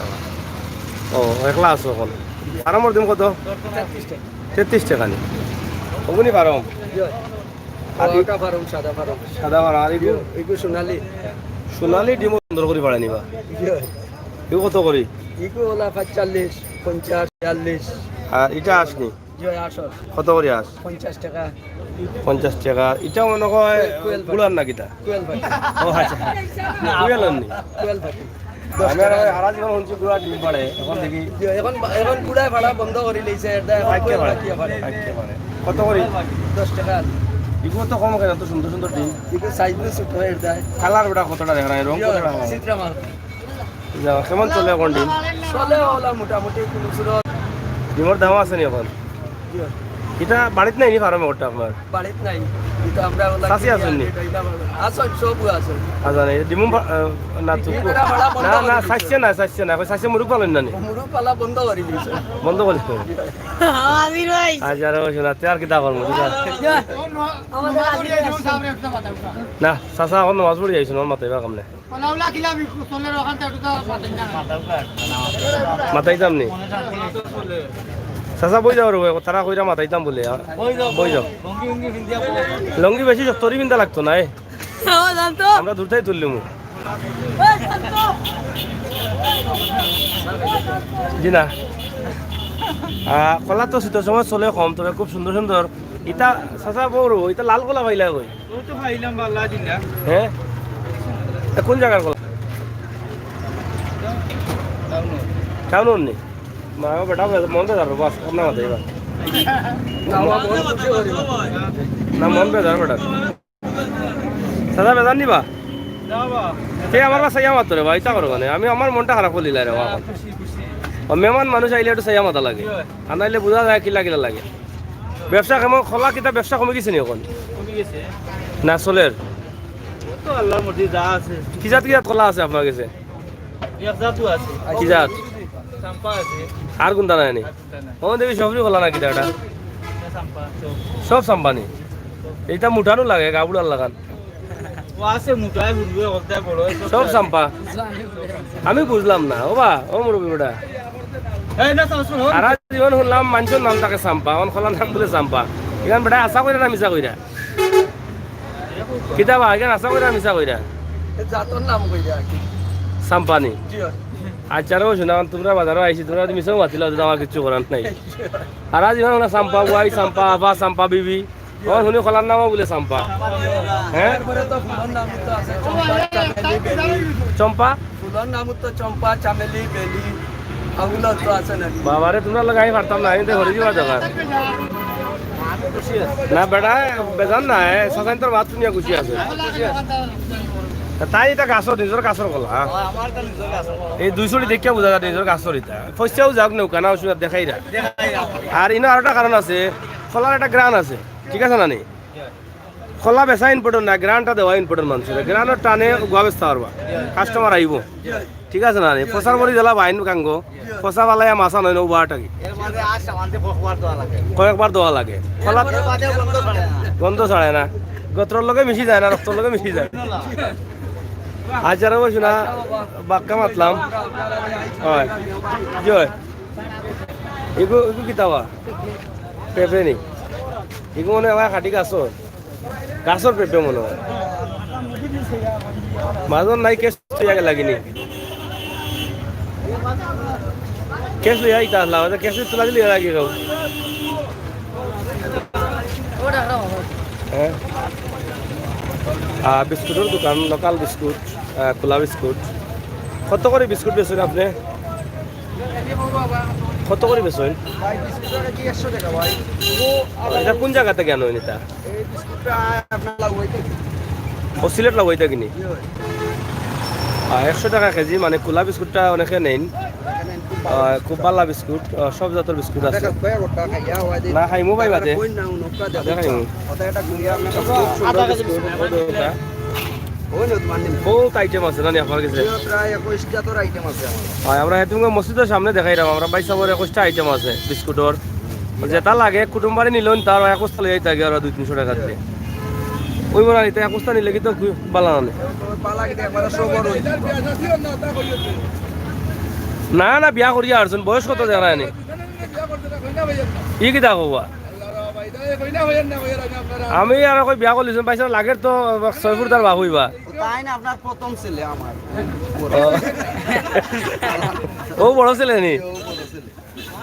ও, একলা আছো এখন। ফার্মর ডিম কত? তেত্রিশ টাকা। তেত্রিশ টাকা নি? ওগুনি ফার্ম? আর ই- ওটা ফার্ম, সাদা ফার্ম। সাদা ফার্ম, আর এগু? এগু সোনালি। সোনালি ডিম সুন্দর করি পারে নিবা। জি। এগু কত করি? এগু ওলা পাঁচচল্লিশ, পঞ্চাশ, বিয়াল্লিশ। আর এটা আসনি? জি, আসল। কত করি আস? পঞ্চাশ টাকা। পঞ্চাশ টাকা। এটা মনে হয় কোয়েল পাখি। কুলার না কিতা? কোয়েল পাখি। ও আচ্ছা। কোয়েল আননি? কোয়েল পাখি। দশ আমি আর টাকা। ওই হারা জীবন শুনছি গুড়া ডিম পাড়ে, এখন দেখি। জি, এখন, এখন গুড়ায় ফাড়া বন্ধ করি লইছে, এটা এখন আজকে কোয়েল পাড়ে। পাখি এখন। আজকে পাড়ে। কত করি? দশ টাকা। এগুলো তো কম কেন, তো সুন্দর সুন্দর ডিম। এগুলো সাইজ নিয়ে ছোট হয়ে যায়। কালার ওটা কতটা দেখা নাই, রং জি, কতটা হয়? চিত্রা মাল। যা, কেমন চলে এখন ডিম? চলে ওলা মোটামুটি কোনো সুরত। ডিমর দাম আছে নি এখন? জি। এটা বাড়িত নাই নি ফার্মে ওটা আপনার? বাড়িত নাই। এটা আমরা ওলা চাচি কিনি আছেন নি? আনি এটা, এটা আমরা, আছেন, সব আছেন। আচ্ছা, না, এই ডিমু ফা-, আহ, না, তো ডিমু ফা-, ফাড়া বন্ধ না, করে না, দিছে। চাইছে না, চাইছে না। কই চাইছে মুরগ পালন না নি? মুরগ পালা বন্ধ করে দিছে। বন্ধ করে দিছে। আমির ভাই। আচ্ছা, আর ওই শোনা, তে আর কিতা করবো, বুঝা? আমাদের আমির ভাই আসছে। না, চাচা এখন নামাজ পড়ি আইছেন, আমার মাথায় বা কামনে। মাতাইতাম নি? চাচা, বই যাও রে, তারা কইরা মাতাইতাম বলে, আ, বই যাও। লঙ্গি বেশি তরি পিন্দা লাগতো না, এ। আমরা দূরটাই তুললিমু। জি না। আ, কলা তো শীতর সময় চলে কম, তবে খুব সুন্দর সুন্দর। ইতা চাচা বড়, ইতা লাল কলা পাইলা কই? ও তো পাইলাম, বালা দিলা। হ্যাঁ? এ কোন জাগার কলা? টাউন অন্নি? মা, ও বেটা, মন বেজার, বাস, আপনার মাথায় এবার। না, মন বেজার বেটা। চাচা, বেজার নিবা? তে আমার বাসায় আমার তো রে ভাই, ইতা করো মানে, আমি আমার মনটা খারাপ করিলাই রে বাবা। ও মেহমান মানুষ আইলে একটু চাইয়া মাতা লাগে, আর নাইলে বুঝা যায় কিলা কিলা লাগে। ব্যবসা কেমন? কলা কিতা ব্যবসা কমে গেছে নি এখন? কমে গেছে। না চলের? ও তো আল্লাহর মর্জি যা আছে। কি জাত কি জাত কলা আছে আপনার গেছে? এক জাতও আছে। কি জাত? চাম্পা আছে। আর কোনটা নাই নি? আর কোনটা নাই। ও দেখি সবরই কলা না কিতা এটা? এটা চাম্পা, সব। সব চাম্পা নি? এটা মুঠানো লাগে, গাবুড়ার লাগান। ও আছে, মোটায় হুরবে, হলতায় বড়, সব সব চাম্পা। আমি বুঝলাম না, ও বা, ও মুরব্বি বেটা। এই না, চাচা, শোনো। সারা জীবন শুনলাম মানুষের নাম থাকে চাম্পা, অন খোলা নাম বলে চাম্পা। এখান বেটা আশা কইরা না মিছা কইরা? কিতা বা, ইখান হাছা কইরা মিছা কইরা? এ জাতর নাম কইরা আর কি। চাম্পানি? জি অয়। আচ্ছা রে, হুনো, তুমরা বাজারো আইছি, তুমরা যদি মিছাও মাতিলাও, তে আমার কিচ্ছু করার নাই। আর আজ ইমান চাম্পা ওয়াই, চাম্পা আফা, চাম্পা বিবি। ও, হুনি কলার নামও বুলে চাম্পা। হ্যাঁ? এরপরে তো ফুলর নাম তো আছে, চম্পা, চামেলি, বেলি। চম্পা? ফুলর নাম তো চম্পা, চামেলি, বেলি। ওগুলো তো আছে না? বাবারে, তুমরার লগে আমি পারতাম না, আমি তো হরি যাওয়া দরকার। না বেটা, বেজার না, এ, সাসাইন তোর মাত শুনিয়া খুশি আছে। তা তাই ইতা গাছর, নিজর গাছর কলা, হ্যাঁ? এই দুই ছড়ি দেখিয়া বুঝা যায় নিজর গাছর ইতা। ফসিয়াও যাউক নৌকা, না অসুবিধা দেখাইরা। আর ইনো আরোটা কারণ আছে, কলার একটা ঘ্রাণ আছে, ঠিক আছে না নি? কলা বেচা important না, ঘ্রাণটা দেওয়া important মানুষরে। ঘ্রাণর টানে গুয়া বেচতা পারবা, customer আইবো। ঠিক আছে না নি? ফসার বড়ি দিলা বাইন কাঙ্গো, ফসা ফালাইয়া মাছা নয়, নৌবা টাকি। এর মাঝে আর সামান্য কয়েকবার দেওয়া লাগে। কয়েকবার দেওয়া লাগে। কলা এর বাদে গন্ধ ছাড়ে না। গন্ধ ছাড়ে না। গোত্রর লগে মিশি যায় না, রক্তর লগে মিশি যায়। আচ্ছা রে, হুনো, বাক্কা মাতলাম। অয়। জি অয়। ইগু, ইগু কিতা বা? পেঁপে নি? ইগু মনে অয় খাটি গাছর। গাছর পেঁপে মনে অয়। মাজন নাই, কেঁচু অইয়া গেলা গি নি? কেঁচু অইয়া ইতা আছলা, অইতা কেঁচু তুলা দিলি এর আগে খাও। হ্যাঁ? আহ, বিস্কুটর দোকান, local বিস্কুট, আহ, খোলা বিস্কুট। কত করি বিস্কুট বেচইন আপনে? কত করি বেচইন? ভাই, বিস্কুট অইলো কি একশো টেকা, ভাই। ও, ইটা কুন জাগা থাকি আনইন ইটা? এই বিস্কুটটা আপনার লাউয়াই থাকি। ও, সিলেট লাউয়াই থাকি নি? জি, ভাই। আহ, একশো টেকা কেজি, মানে, খোলা বিস্কুটটা অনেকে নেইন। এখানে খুব ভালো আহ, খুব ভালা বিস্কুট, আহ, সব জাতর বিস্কুট আছে। দেখো, কয়েক গোটা খাইয়া হয় দে। না, খাইমু ভাই বাদে। কই না, উনকা দেখো। বাদে খাইমু। কথা এটা ঘুরিয়া আপনার কাছে খুব সুন্দর বিস্কুট। ওই তো ওটা। বহুত item আছে না নি আপনার কাছে? প্রায় একুশ জাতর item আছে আমার। হয়, আমরা হেতুমগা মসজিদর সামনে দেখাইরাম, আমরা ভাই সাবর একুশটা item আছে বিস্কুটর। যেটা লাগে কুটুম বাড়ি নিলইন, তার একুশটা লইয়া যাইতা গি আরো দুই তিনশো টেকা দিলে। ওই বড় নিতে একুশটা নিলে কিন্তু খুব ভালা নানি? ভালা কিন্তু একবারে সবর অই। না, না, বিয়া করিয়া আরছইন, বয়স কত জানা নি? ই কিতা কওবা? আমি আর কই বিয়া করলিছইন, পয়সা লাগের তো ছয় ফুট তার বাপ অইবা। তাই না, আপনার প্রথম ছেলে আমার। ও। ও বড় ছেলে নি? ও বড় ছেলে।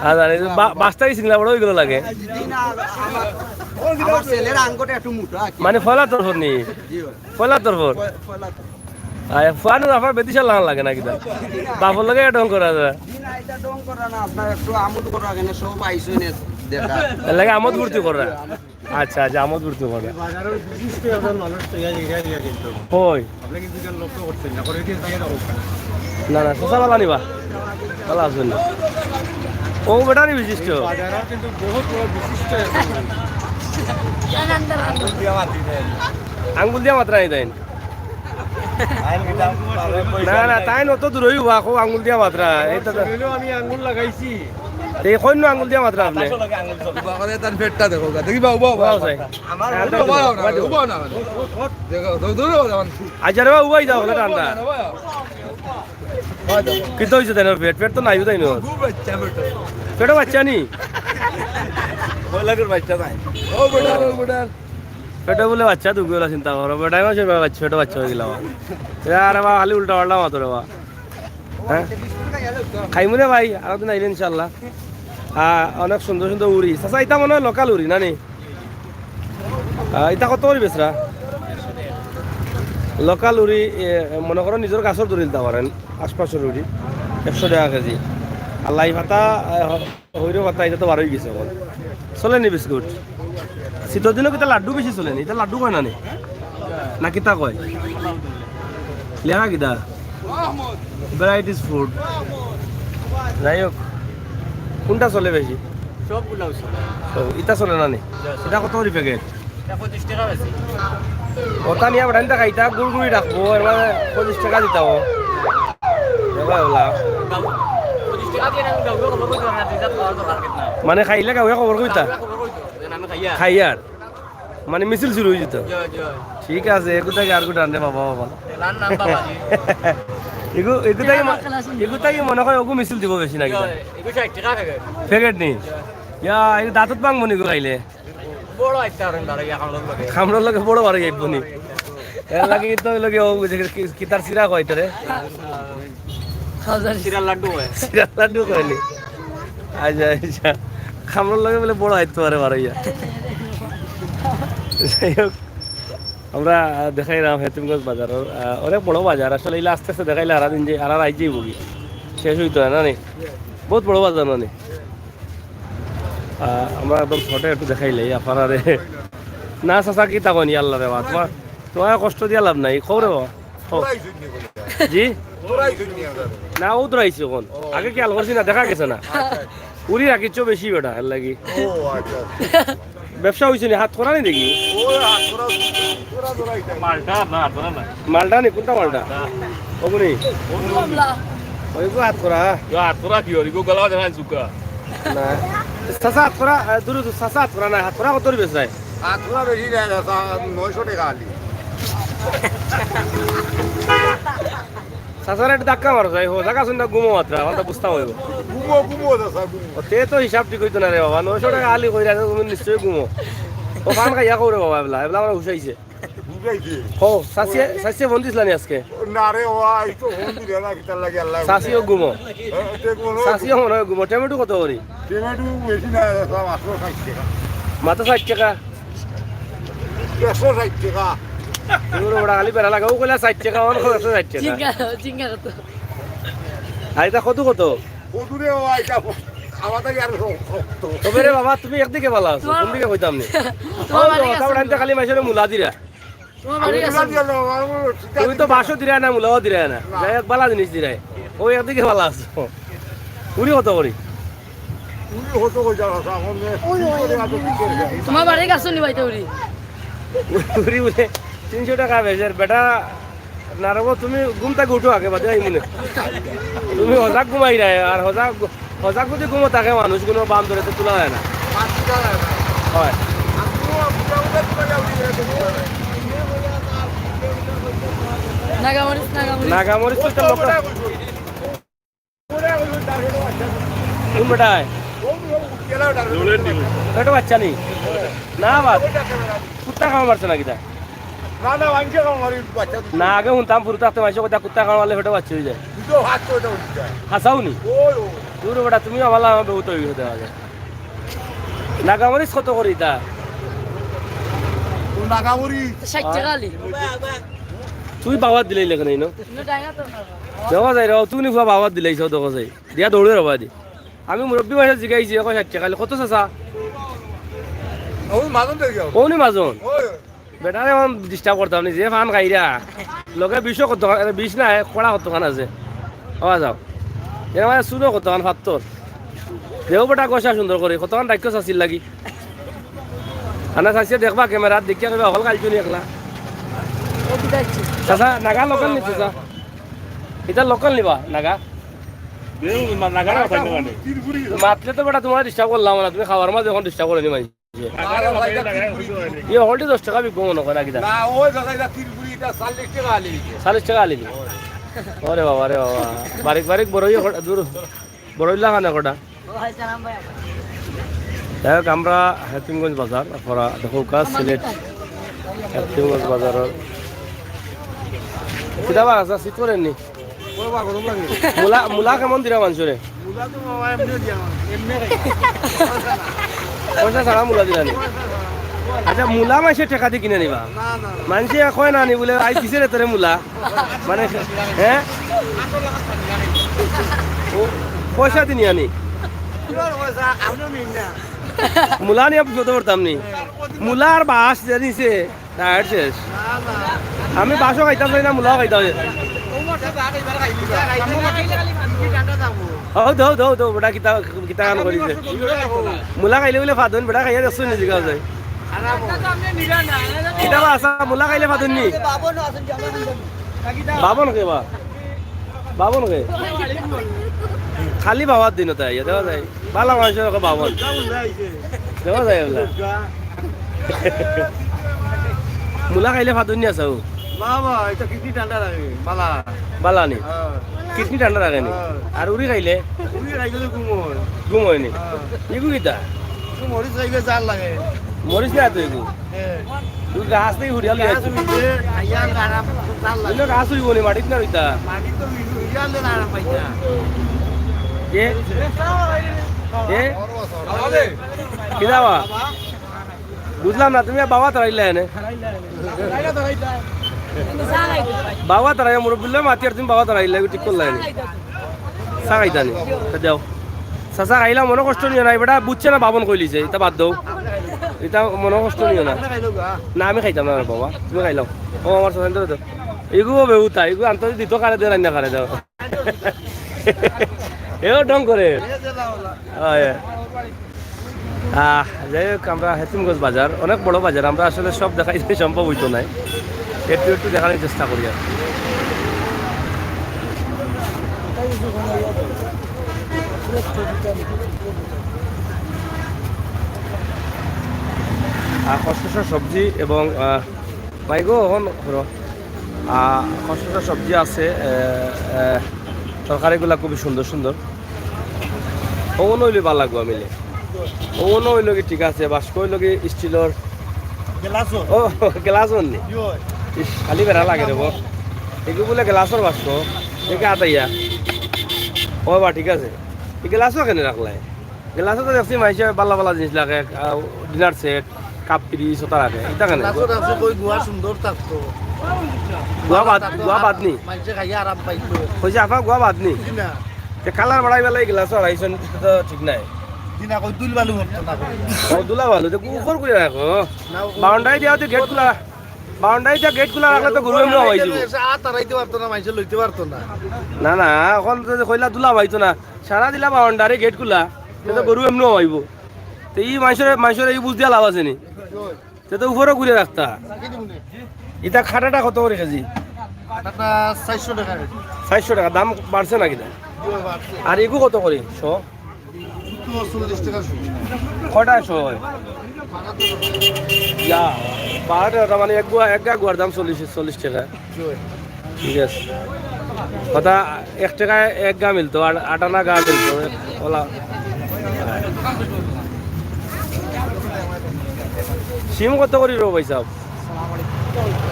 আচ্ছা, এই যে বা-, বাস্তাই সিংলা বড় অইগুলো লাগে। জি না, আমার, আমার ছেলের আঙ্গুটা একটু মোটা আর কি। মানে ফলা তোর ফোন নি? জি ভাই। ফলা তোর ফোন? ফ-, ফলা তোর। আয়, ফুয়ানো আপনার বেদিশা লাগান লাগে না কিতা? বাপর লগে ঢং করা যায়। জি না, এটা ঢং করা না, আপনার একটু আমোদ করা, এখানে সব আইসো নে দেখা। এর লাগে আমোদ ফুর্তি করা। আচ্ছা, আচ্ছা, আমোদ ফুর্তি করা। বাজারর বিশিষ্ট একজন মানুষ তো ইয়া, ইয়া, ইয়া কিন্তু। কই? আপনি কিন্তু এটা লক্ষ্য করছেন না, করে দিয়ে তাকিয়ে দেখো। না, না, শশা ভালা নিবা। ভালা আছইন। ও বেটারি বিশিষ্ট। বাজারর কিন্তু বহুত বড় বিশিষ্ট একজন মানুষ। আঙ্গুল দিয়া মাত্রা নাই তাইন। না, না, তাইন অত দূরই উবা, কও আঙ্গুল দিয়া মাত্রা। এই তো। শরীরেও আমি আঙ্গুল লাগাইছি। এই কইন আঙ্গুল দিয়া মাত্রা আপনি? বাবারে, তার পেটটা দেখো, দেখি বা, উবা, উবা। উবা চাই। আমার উবা, উবা, উবা, উবা না। দেখো, দূর, দূর, দূর, দূর। আচ্ছা রে বা, উবাই যাও, ওখানে ঠান্ডা। কিতা অইছে তাইন? পেট, পেট তো নাই তাইন। খুব বাচ্চা পেট। পেটও বাচ্চা নি? ওই লাগের বাচ্চা নাই। ও বেটা, ও বেটা। পেটে বুলে বাচ্চা দুগু অইলা, চিন্তা করো। বেটায় মানষর বাচ্চা, পেটে বাচ্চা অইগেলা। আরে বা, খালি উল্টা পাল্টা মাতো রে বা। হ্যাঁ? খাইমু রে ভাই, আরো দিন আইলে ইনশাআল্লাহ। আহ, অনেক সুন্দর সুন্দর উরি। চাচা, ইতা মনে অয় local উরি, না নি? আহ, ইতা কত করি বেচরা? Local উরি, এ, মনে করো নিজর গাছর ধরি দিতা পারইন, আশপাশর উরি, একশো টেকা কেজি। আর লাই পাতা, আহ, হইরো কথা, ইটা তো বার অই গেছে অখন। চলে নি বিস্কুট? শীতর দিনো কিতা লাড্ডু বেশি চলে নি? ইটা লাড্ডু কয় না নি? না কিতা কয়? লেখা কিতা? Varieties food। যাই হোক, কুনটা চলে বেশি? সবগুলাউ চলে। তো ইটা চলে না নি? ইটা কত করি প্যাকেট? ইটা পঁচিশ টেকা বেশি। ওটা নিয়া বেটাইন তা খাইতা, গুড়গুড়ি রাখবো, এর মানে পঁচিশ টেকা দিতা ও। দেখো এগুলা। পঁচিশ টেকা দিয়া আমি গাউয়া খবর কইতাম না, দুই হাজার খাওয়ার দরকার কিন্তু না। মানে খাইলে গাউয়া খবর কইতা? গাউয়া খবর কইতো, যেন আমি খাইয়া। খাইয়ার? মানে মিছিল শুরু অই যেত? জয়, জয়। ঠিক আছে, এগু থাকি আর গু টান দে বাবা, বাবা। এলার নাম বাবাজি। এগু, এগু থাকি ম-, এগু থাকি মনে অয় ওগু মিছিল দিব বেশি নাকি? জয়, এগু ষাইট টেকা প্যাকেট। প্যাকেট নি? জয়। ইয়া, এগু দাঁতত ভাঙবো নি গু খাইলে? বড় আইতা পারেন তারা গিয়া কামড়ার লগে। কামড়ার লগে বড় বাড়ি যাইব নি? এর লাগি তো অইলো কি, ও বুঝে কি, কি তার সিরা কয় তোরে? সিরার লাড্ডু হয়। সিরার লাড্ডু কয়নি? আচ্ছা, আচ্ছা। কামড়র লগে বলে বড় আইতো পারে বারইয়া। যাই হোক, আমরা, আহ, দেখাইলাম হেতিমগঞ্জ বাজার, আহ, অনেক বড় বাজার। আসলে ইলা আস্তে আস্তে দেখাইলে হারা দিন যে, হারা রাইত যাইবো কি, শেষ অইতো না, না নি? বহুত বড় বাজার, না নি? আহ, আমরা একদম ছোট একটু দেখাইলাই আপনারারে। না, চাচা, কিতা কইন, আল্লাহ রে বা, তোমার, তোমার কষ্ট দিয়া লাভ নাই, কও রে বাবা। ও। তোরাই জন্য বলে। জি? তোরাই জন্য আমরা। না, ও তোরাইছে কোন? ও। আগে খেয়াল করছি না, দেখা গেছে না। আচ্ছা। উড়ি রাখিচ্ছ বেশি বেটা, এর লাগি। ও, আচ্ছা। ব্যবসা হইছে নি, হাত করা নি দেখি? ও, হাত করা, তোরা তোরাই দেখ। মালটা না, হাত করা না। মালটা নি, কোনটা মালটা? মালটা। ওগুনি? কমলা। ওই গো হাত করা। ইয়া, হাত করা কি হরি? গো গলা দেখা চুকা। না। চাচা হাত করা, আহ, দূরে দূরে, চাচা হাত করা না, হাত করা কত বেশ যায়? হাত করা বেশি যায় না, চা-, নয়শো টাকা আলি। চাচার একটা ধাক্কা মারো যায়, হো, জায়গা শুনতে ঘুমো মাত্রা, আমার তো বুঝতাম হইব। ঘুমো, ঘুমো, চাচা, ঘুমো। ও, তে তো হিসাব ঠিক হইতো না রে বাবা, নয়শো টাকা আলি কইরা, তুমি নিশ্চয়ই ঘুমো। ও, পান খাইয়া কও রে বাবা, এবলা, এবলা আমার হুশাইছে। বুঝাইছে। হো, চাচিয়ে, চাচিয়ে ফোন দিছিলা নি আজকে? না রে, ও আজ তো ফোন দিলে না, কিতার লাগি আল্লাহ। চাচিও ঘুমো। হ্যাঁ, তে ঘুমো। চাচিও মনে হয় ঘুমো। টমেটো কত করি? টমেটো বেশি না, দাদা, মাত্র ষাট টাকা। মাত্র ষাট টাকা? একশো ষাট টাকা। এগুলো ওরা খালি বেড়া লাগে, ও কইলা ষাট টাকা, আমার কত একশো ষাট টাকা। জিঙ্গা, জিঙ্গা কত? আর এটা কত কত? কত রে বাবা, এটা আমাদের আর শক্ত। তবে রে বাবা, তুমি একদিকে ভালা আছো, তোমার কোন দিকে কইতাম নি? তোমার ও, বাড়ি কথা আছে। উঠাইতে খালি মাইসরে মুলা দিরা। তোমার বাড়ি আছে। তুমি তো বাসও দিরায় না, মুলাও দিরায় না। না। যাই হোক, বালা জিনিস দিরায়। ও একদিকে বালা আছে। উড়ি কত করি? উড়ি কত করি জানো, এখন যে ওই, ওই, তিনশো টাকা তো বিক্রি করে। তোমার বাড়ি গাছ নি বাইতে উড়ি? উড়ি বলে তিনশো টাকা বেচের। বেটা, না রে বাবা, তুমি ঘুম থাকি উঠো আগে, বাদে আইমুনে। তুমি হজাক ঘুমাইরায়, আর হজাক হজাক যদি ঘুমো থাকে মানুষ, কোনো বাম ধরে তো তোলা যায় না। হয়। নাগামরিচ, নাগামরিচ। নাগামরিচ তো একটা লোকাল। কোন বেটায়? পেটে বাচ্চা নেই? না, বাদ। কুত্তা খাওয়া মারছে নাকি তা? না, না, মাংস খাওয়া মারি বাচ্চা। না, আগে শুনতাম, ফুরু থাকতে মাইসে কইতা কুত্তা খাওয়া মারলে পেটে বাচ্চা হয়ে যায়। দুটো হাত করে দেওয়া যায়। হাসাও নি? ওই, ওই। দূর বেটা, তুমিও আমার, আমার বহুত হয়ে গেছে দেখা যায়। নাগামরিচ কত করি তা? ও নাগামরিচ। ষাট টাকা আলি। তুই বাবার দিলেই লেগে নেই, না? না, যায় না তো। দেখো যাই রে, তুমি ফুয়া বাবার দিলেই, সব দেখো যাই। দিয়া দৌড়ে রবা দি। আমি মুরব্বী মাইসে জিগাইছি, এখন ষাট টাকা আলি। কত চাচা? ওই মাজন দেখি। ওনি মাজন? ওই। বেটারে এখন disturb করতাম নি, যে পান খাইরা। লগে বিষও কতখান, আরে বিষ নাই, কড়া কতখান আছে। আওয়া যাও। এর মানে চুরও কতখান ফাত্তর। দেও বেটা গসা সুন্দর করি, কতখান রাখিও চাচির লাগি। আনা চাচিয়ে দেখবা camera-ত, দেখিয়া কইবা, "হকল খাইছো নি একলা?" চাচা, নাগা local নি চাচা? ইটা local নি বা, নাগা? মাতলে তো বেটা তোমার disturb করলাম না, তুমি খাওয়ার মাঝে এখন disturb করে নি মাই। ইয়ে, হকলটি দশ টাকা বিকবো মনে কয় না কিতা? না, ওই দাদা, এটা তিরপুরি, এটা চল্লিশ টাকা আলি দিছে। চল্লিশ টাকা আলি নি? ওরে বাবা, রে বাবা। বারিক বারিক বড়ই এখন দূর, বড়ই লাগানো কটা। যাই হোক, আমরা হেতিমগঞ্জ বাজার, আপনারা দেখো কাজ সিলেট হেতিমগঞ্জ বাজার। কিতা বা আছে, শীত করেননি? মুলা, মুলা কেমন দিরা মানষরে? মুলা তো বাবা এমনি দিয়া আমার, এমনি খাই। পয়সা ছাড়া মুলা দিরা নি? আচ্ছা, মুলা মাইসে টেকা দি কিনে নিবা? না, না, না। মানষে কয় না নি বলে, "আই দিছে রে তোরে মুলা।" মানে, হ্যাঁ? ও, পয়সা দি নিয়া নি? কিবার পয়সা? আপনিও নিন না। মুলা নিয়া বিপদে পড়তাম নি। মুলা আর বাঁশ যে নিছে। Diet শেষ। আমি বাঁশও খাইতাম চাই না, মুলাও খাইতাম চাই না। হও, দেও, দেও, দেও, বেটা, কিতা, কিতা কাম করি যে। মুলা খাইলে বুলে ফাদন, বেটা, খাইয়া দেখছো নি, জিগাও যায়। কিতা বা আসা, মুলা খাইলে ফাদন নি? বাবন কে বা? বাবন কে? খালি বাবার দিন তাই, দেখা যায়। বালা মানুষের ওকে বাবন। দেখা যায় এগুলা। মুলা খাইলে ফাদুন নিয়া চাও। বাবা, এটা কিডনি ঠান্ডা রাখে, বালা। বালা নি? হ্যাঁ। কিডনি ঠান্ডা রাখে নি? হ্যাঁ। আর উড়ি খাইলে? উড়ি খাইলে তো ঘুম হয়। ঘুম হয় নি? হ্যাঁ। ইগু কিতা? তো মরিচ খাইলে জাল লাগে। মরিচ না তো ইগু? হ্যাঁ। তুই গাছ থেকে উঠিয়া লই আইছিস। অন্য গাছ উইব নি, মাটিত না রইতা। মাটিত তো উইব, উইয়া আনলে না আরাম পাইতা। এ? এ? কিতা বা? বুঝলাম না, তুমি বাবা তারাইলা এনে। বাবা তারাইয়া মুরব্বি লই মাতি আর তুমি বাবা তারাইলা, ঠিক করলা এনে। চা খাইতা নি? তা দেও। চাচা খাইলা, মনো কষ্ট নিও না, বেটা বুঝছে না, বাবন কইলিছে, ইতা বাদ দেও। ইতা মনো কষ্ট নিও না। না, আমি খাইতাম না বাবা, তুমি খাইলাও। ও আমার চাচা, এগুলো বেহুতা, এগুলো আনতে দিত কারে দে, রান্না কারে দাও। এও ঢং করে। হয়। আহ, যাই হোক, আমরা হেতিমগঞ্জ বাজার, অনেক বড় বাজার, আমরা আসলে সব দেখাইতে সম্ভব হইতো নাই, একটু একটু দেখানোর চেষ্টা করি আর কি। আর খসখসা সবজি এবং, আহ, মাইগো, এখন হলো, আহ, খসখসা সবজি আছে, আহ, আহ, তরকারিগুলা খুবই সুন্দর সুন্দর। ওগুন অইলে ভালা লাগবো মিলে। ওগুন অইলো কি ঠিক আছে, বাস্ক অইলো কি স্টিলর? গ্লাসও। ও, গ্লাসও নি? ইয়ো। ইস, খালি বেড়া লাগে রে বো। এগু বুলে গ্লাসর বাস্ক। দেখে আতাইয়া। ও বা, ঠিক আছে। এই গ্লাসও কেনে রাখলাই? গ্লাসও তো দেখছি মাইনষে ভালা ভালা জিনিস রাখে, আহ, ডিনার সেট, কাপ পিরিচ, ওটা রাখে। ইটা কেনে? গ্লাসও রাখছে, কই গুয়া সুন্দর থাকতো। গুয়া বাদ, গুয়া বাদ নি? মাইনষে খাইয়া আরাম পাইতো। কইছে, "আফা, গুয়া বাদ নি?" জি না। তে কালার বাড়াই বেলাই গ্লাসও আড়াইশো, ইটা তো ঠিক নাই। জি না, কই ধুলা বালু হতো না। ও, ধুলা বালু, তো উপর করে রাখো। না, ও বাউন্ডারি দিয়া তো গেট খোলা, বাউন্ডারি দিয়া গেট খোলা রাখলে তো গরু এমনি হওয়াই যাবো। আ তারাইতে পারতো না, মাইনষে লইতে পারতো না। না, না, এখন তো কইলা ধুলা পাইতো না, সারা দিলা বাউন্ডারি গেট খোলা, তে তো গরু এমনি হওয়াইবো। তে ই মাইনষরে, মাইনষরে ই বুঝ দিয়া লাভ আছে নি? তে তো উপরে ঘুরে রাখতা। ইটা খাটাটা কত করে কেজি? খাটাটা চাইরশো টেকা কেজি। চাইরশো টেকা, দাম বাড়ছে নাকি না? জি, বাড়ছে। আর এগু কত করে শ? তো চল্লিশ টেকা শ। কয়টা শ হয়? ইয়া, বারোটা, তার মানে এক গুয়া, এক গা গুয়ার দাম চল্লিশ, চল্লিশ টেকা। জি। ঠিক আছে। কথা এক টেকায় এক গা মিলতো, আর আটানা গা মিলতো, ওলা। সিম কত করি রো ভাই সাহেব?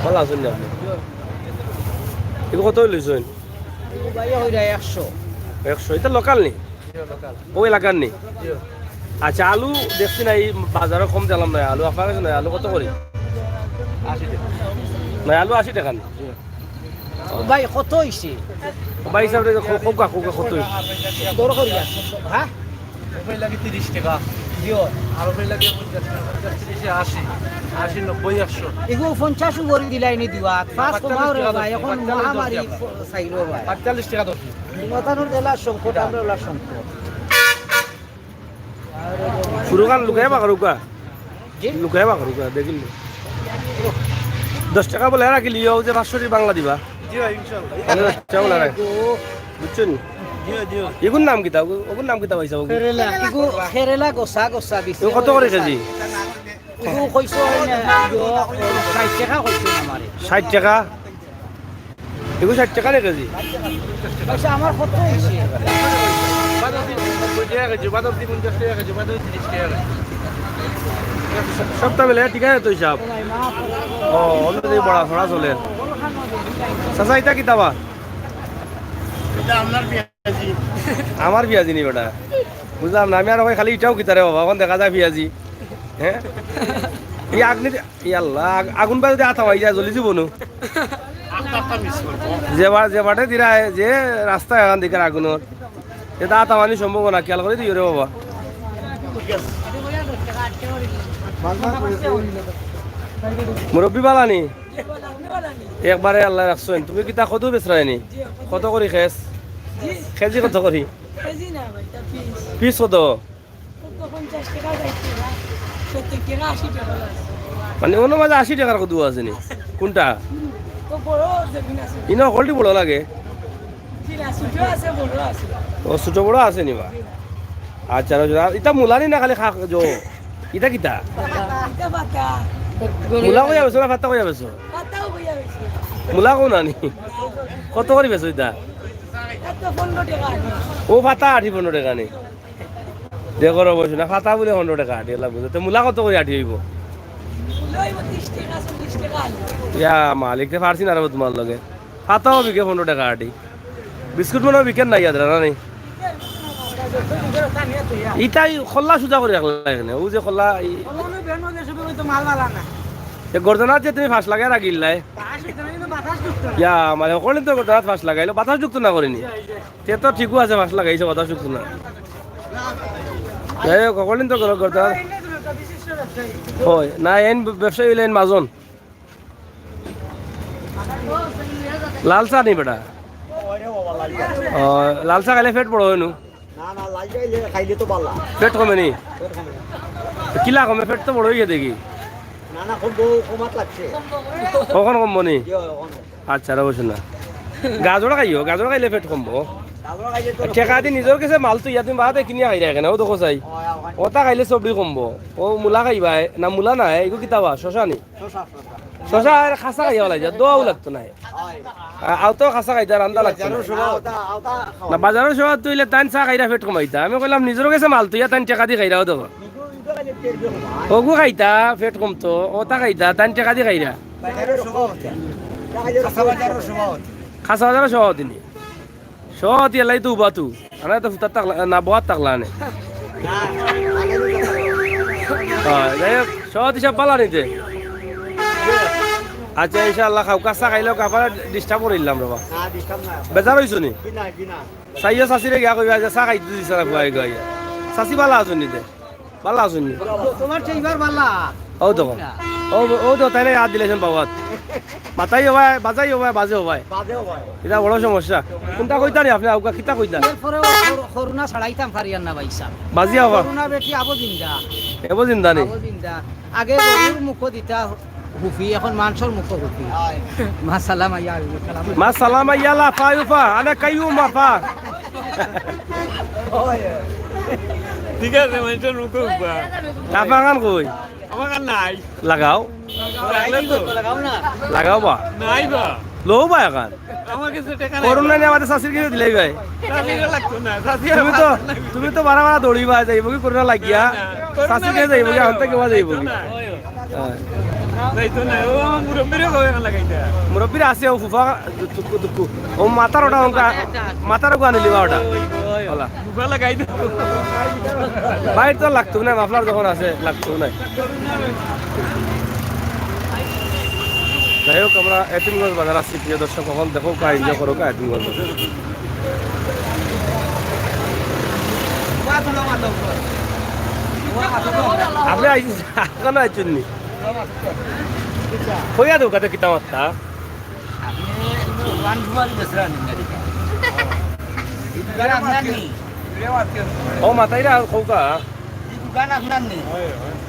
ভালা আছইন নি আপনি? এগু কত লইছইন? ভাই, ওইটা একশো। একশো, ইটা লোকাল নি? ও এলাকার নি? আচ্ছা, আলু দেখছি না, এই বাজারো কম দিলাম না, আলু আপনার কাছে নাই, আলু কত করি? আশি টেকা। না, আলু আশি টেকা নি? ও ভাই, কত হইছে? ও ভাই, হিসাব রেখে খো-, খোকা, খোকা কত হইছে? দর করি আছে, হ্যাঁ? ওই লাগে তিরিশ টেকা। দিও। আর ওই লাগে পঞ্চাশ টেকা, পঞ্চাশ, তিরিশে আশি, আশি, নব্বই, একশো। এগু পঞ্চাশ উপরে দিলাই নি দিবা। পাঁচ কমাও রে ভাই, এখন মহামারী চাইলো ভাই। পাঁচচল্লিশ টেকা দর। মাথানোর জেলার সংকট, আমরা ওলার সংকট। ফুরুকান লুকাইয়া বাকরুকা। জি? লুকাইয়া বাকরুকা, দেখিল। দশ টেকা বলে রাখিলি, ও যে পাঁচশো টি বাংলা দিবা। জি ভাই, ইনশাআল্লাহ। তাহলে দশ টেকা বলে রাখ। বুঝছেন? জি, জি। এগুর নাম কিতা? ওগুর নাম কিতা পাইছা? ওগুর? খেরেলা। এগু খেরেলা গোসা গোসা দিছে। এগু কত করে কেজি? এগু কইছো হয় না, এগু ষাইট টেকা কইছো আমারে। ষাইট টেকা? এগু ষাইট টেকা নি কেজি? আচ্ছা, আমার কত হইছে? বাদাম দি নব্বই টেকা কেজি, বাদাম দি পঞ্চাশ টেকা কেজি, বাদাম দি তিরিশ টেকা কেজি। সবটা মিলে ঠিক আছে তো হিসাব? ও, অন্য যে বড়া ছড়া চলে। চাচা, ইটা কিতা বা? ইটা আপনার পিয়াজি। আমার পিয়াজি নি বেটা? বুঝলাম না, আমি আর কই খালি ইটাও কিতা রে বাবা, এখন দেখা যায় পিয়াজি। হ্যাঁ? এই আগুন দি-, এই আল্লাহ, আগ-, আগুন বায় যদি আতা হয়ে যায়, জ্বলি দিব নু। যে বা-, যে বাটে দিরা, যে রাস্তা এখান দিকে আগুনর, এটা আতা মানি সম্ভব না, খেয়াল করে দিও রে বাবা। মুরব্বি বালা নি? একবারে আল্লাহ রাখছেন। তুমি কিতা কদু বেচরায় নি? কত করি খেস? কেজি কত করি? কেজি না ভাই, তা পিস। পিস কত? কত পঞ্চাশ টেকা, ষাইট টেকা, সত্তর টেকা, আশি টেকা আছে। মানে, অন্য মাঝে আশি টেকার কদু আছে নি? কোনটা? তো বড় যেগুন আছে। ইনো হকলটি বড় লাগে? জি না, ছোট আছে, বড় আছে। ও, ছোট বড় আছে নি বা? আচ্ছা, আচ্ছা, ইটা মুলা নি না খালি খা-, জো? ইটা কিতা? ইটা পাতা। মুলা কইয়া বেচো না পাতা কইয়া বেচো? পাতাও কইয়া বেচি। মুলা কও না নি? কত করি বেচো ইটা? ইটা তো পনেরো টেকা। ও পাতা আটি পনেরো টেকা নি? দেখো রে বসে না, পাতা বুলে পনেরো টেকা আটি, এলা বুঝো। তো মুলা কত করি আটি হইব? মুলা ইয়া মালিক, তে পারছি না রে বা তুমার লগে। পাতাও বিকে পনরো টেকা আটি। বিস্কুট মনে অয় বিকের না, ইয়াদ রানা নেই। ইতাই খল্লা সুজা করি রাখলা এখানে। অউ যে খল্লা, ই-, এ গর্দনাত যে তুমি ফাঁস লাগাই রাখিলাই। ইয়া, মানে, হকলদিন তো গর্দনাত ফাঁস লাগাইলো, বাতাস ঢুকতো না করিনি। তে তো ঠিকউ আছে, ফাঁস লাগাইছে, বাতাস ঢুকতো না। যাই হোক, হকলদিন তো গর-, গর্দনাত। অয়, না, এইন ব্যবসায়ী অইলে এইন মাজন। লাল চা নি বেটা? অয় রে বাবা, লাল চা। অয়, লাল চা খাইলে পেট বড় অয় নু? না, না, লাল চা খাইলে, খাইলে তো বালা। পেট কমে নি? পেট কমে না। কিলা কমে? পেট তো বড় অইগেছে দেখি। না, না, কমবো, কমাত লাগছে। কখন কমবো নি? জি, অয়, কখন কমবো। আচ্ছা, রে বসে না। গাজর খাইও, গাজর খাইলে পেট কমবো। গাজর খাইলে তো টেকা দি নিজর গেছে মাল থইয়া তুমি বাদে কিনিয়া খাইরায় কেনে? অউ দেখো চাই। অয়, অয়। অতা খাইলে চর্বি কমবো। অউ মুলা খাইবায়, না মুলা নায়, ইগু কিতা বা, শশা নি? শশা, শশা। শশা আর খাসা খাইয়া ফালাই যা, দোয়াও লাগতো নায়। অয়। আ-, আও তো খাসা খাইতা, রান্দা লাগতো নায়। বাজারর সওয়াদ। না, বাজারর সওয়াদ তো অইলে তাইন চা খাইরা পেট কমাইতা। আমি কইলাম, নিজর গেছে মাল থইয়া তাইন টেকা দি খাইরা, অউ দেখো। অগু খাইতা, পেট কমতো, অতা খাইতা, তাইন টেকা দি খাইরা। বাজারর সওয়াদ। খাসা বাজারর সওয়াদ। খাসা বাজারর সওয়াদ নি। সভাপতি এলাই তো উবা তু। আনা তো ফুতার থাকলা, না, বওয়াত থাকলা আনে। হ্যাঁ, যাই হোক, সভাপতি সাব বালা নি তে? আচ্ছা, ইনশাআল্লাহ, খাউক্কা চা খাইলাউক্কা, আপনারে disturb করিলাম রে বা। না, disturb না। বেজার অইছো নি? জি না, জি না। চাইও চাচিরে গিয়া কইবা যে চা খাইতে দিছে না ফুয়ায় গো আইয়া। চাচি বালা আছো নি তে? বালা আছইন নি? তুমার চেইবার বালা। অউ দেখো। অউ, অউ দেখো, তাইলে আত দিলাইছইন বাবাত। মাতাইও ভাই, বাজাইও ভাই, বাজেও ভাই। বাজেও ভাই। ইটা বড় সমস্যা। কুনটা কইতা নি আপনে, আউক্কা কিতা কইতা? এরপরে ও কর-, করুণা ছাড়াইতাম পারিয়ার না ভাইসাব। বাজিয়া হবা। করুণা বেটি আবো জিন্দা। এবো জিন্দা নি? আবো জিন্দা। আগে গরুর মুখো দিতা হুফি, এখন মানষর মুখো হুফি। মা সালাম আইয়া, আলাইকুম সালাম। মা সালাম আইয়া লাফা উফা, আনে কাইয়ুম মাফা। ঠিক আছে, মানষর মুখো হুফা। তাফা খান কই? আমার কাছে নাই। লাগাও। রাখলে তো। লাগাও বা। নাই বা। লও বা এখান। আমার কাছে টেকা নাই। করুণা নি আমারে চাচির গেছে দিলাই ভাই। চাচির লাগতো না, চাচি তুমি তো, তুমি তো বারা বারা দৌড়িবায়, যাইবোগি করুণা লাগিয়া। না, না, করুণা চাচির গেছে যাইবোগি, লাগতো না। আনতে কেবা যাইবোগি। না। হ্যাঁ। যাইতো না, ও আমার মুরব্বিরে কবে লাগাইতা? মুরব্বিরে আছে, ও ফুফা, তুকু, তুকু। ও মাথার ওটা, ওটা, মাথার ওগু আনিলিবা ওটা। ওই, ওই, ওই। ওলা। ফুফা লাগাই দে। ভাই তো লাগতো না, মাফলার যখন আছে, লাগতো না। যাই হোক, আমরা এতিমগঞ্জ বাজার আছি, প্রিয় দর্শক, অখন দেখো কা enjoy করো কা এতিমগঞ্জ বাজার। আপনে আইছেন, এখনো আইছেন নি? কইয়া দেও কাতে কিতা মাততা? আপনে দোকান সুপারি বেচরা নি? এই দোকান আপনার নি? ও মাতাইরা আর কউক্কা। এই দোকান আপনার নি?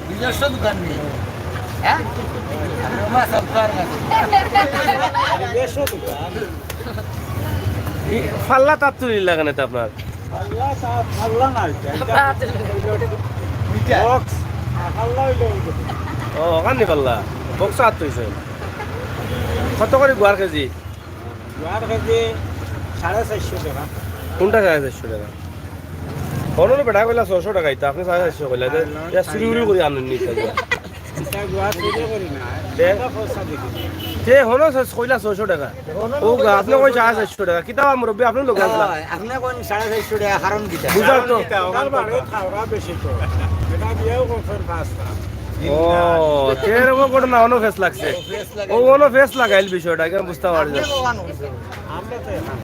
নিজস্ব দোকান নি? হ্যাঁ? আমার সব তো আর আছে। নিজস্ব দোকান। ই ফাল্লা তাত তুলিলা কেনে তে আপনার? ফাল্লা তা-, ফাল্লা না এটা, এটা মিটার। বক্স। আর ফাল্লা অইলো অইলো। ও, অখান নি ফাল্লা। বক্স আত তুলছে। কত করি গুয়ার কেজি? গুয়ার কেজি সাড়ে চাইরশো টেকা। কুনটা সাড়ে চাইরশো টেকা? অনো বেটা কইলা ছয়শো টেকা, ইতা আপনে সাড়ে চাইরশো কইলা, ইতা চুরি উরি করি আনইন নি ইতা। ইতা গুয়া চুরি করি না, তে? ইতা পয়সা দেখি। তে হনো কইলা ছয়শো টেকা। ও গা, আপনে কইন সাড়ে চাইরশো টেকা। কিতা বা মুরব্বি, আপনে লোক আনলা? অয়, আপনে কইন সাড়ে চাইরশো টেকা, কারণ কিতা? বুঝার তো। তার বাড়ি খাওয়া বেশি তো। এটা দিয়েও করছেন পাঁচটা। ও, তে এরকম ঘটনা অনো ফেস লাগছে। ও, ফেস লাগাইল। ও, অনো ফেস লাগাইল বিষয়টা, কেন বুঝতে পারি না। আপনে কখন করছেন? আমরা তো এখান।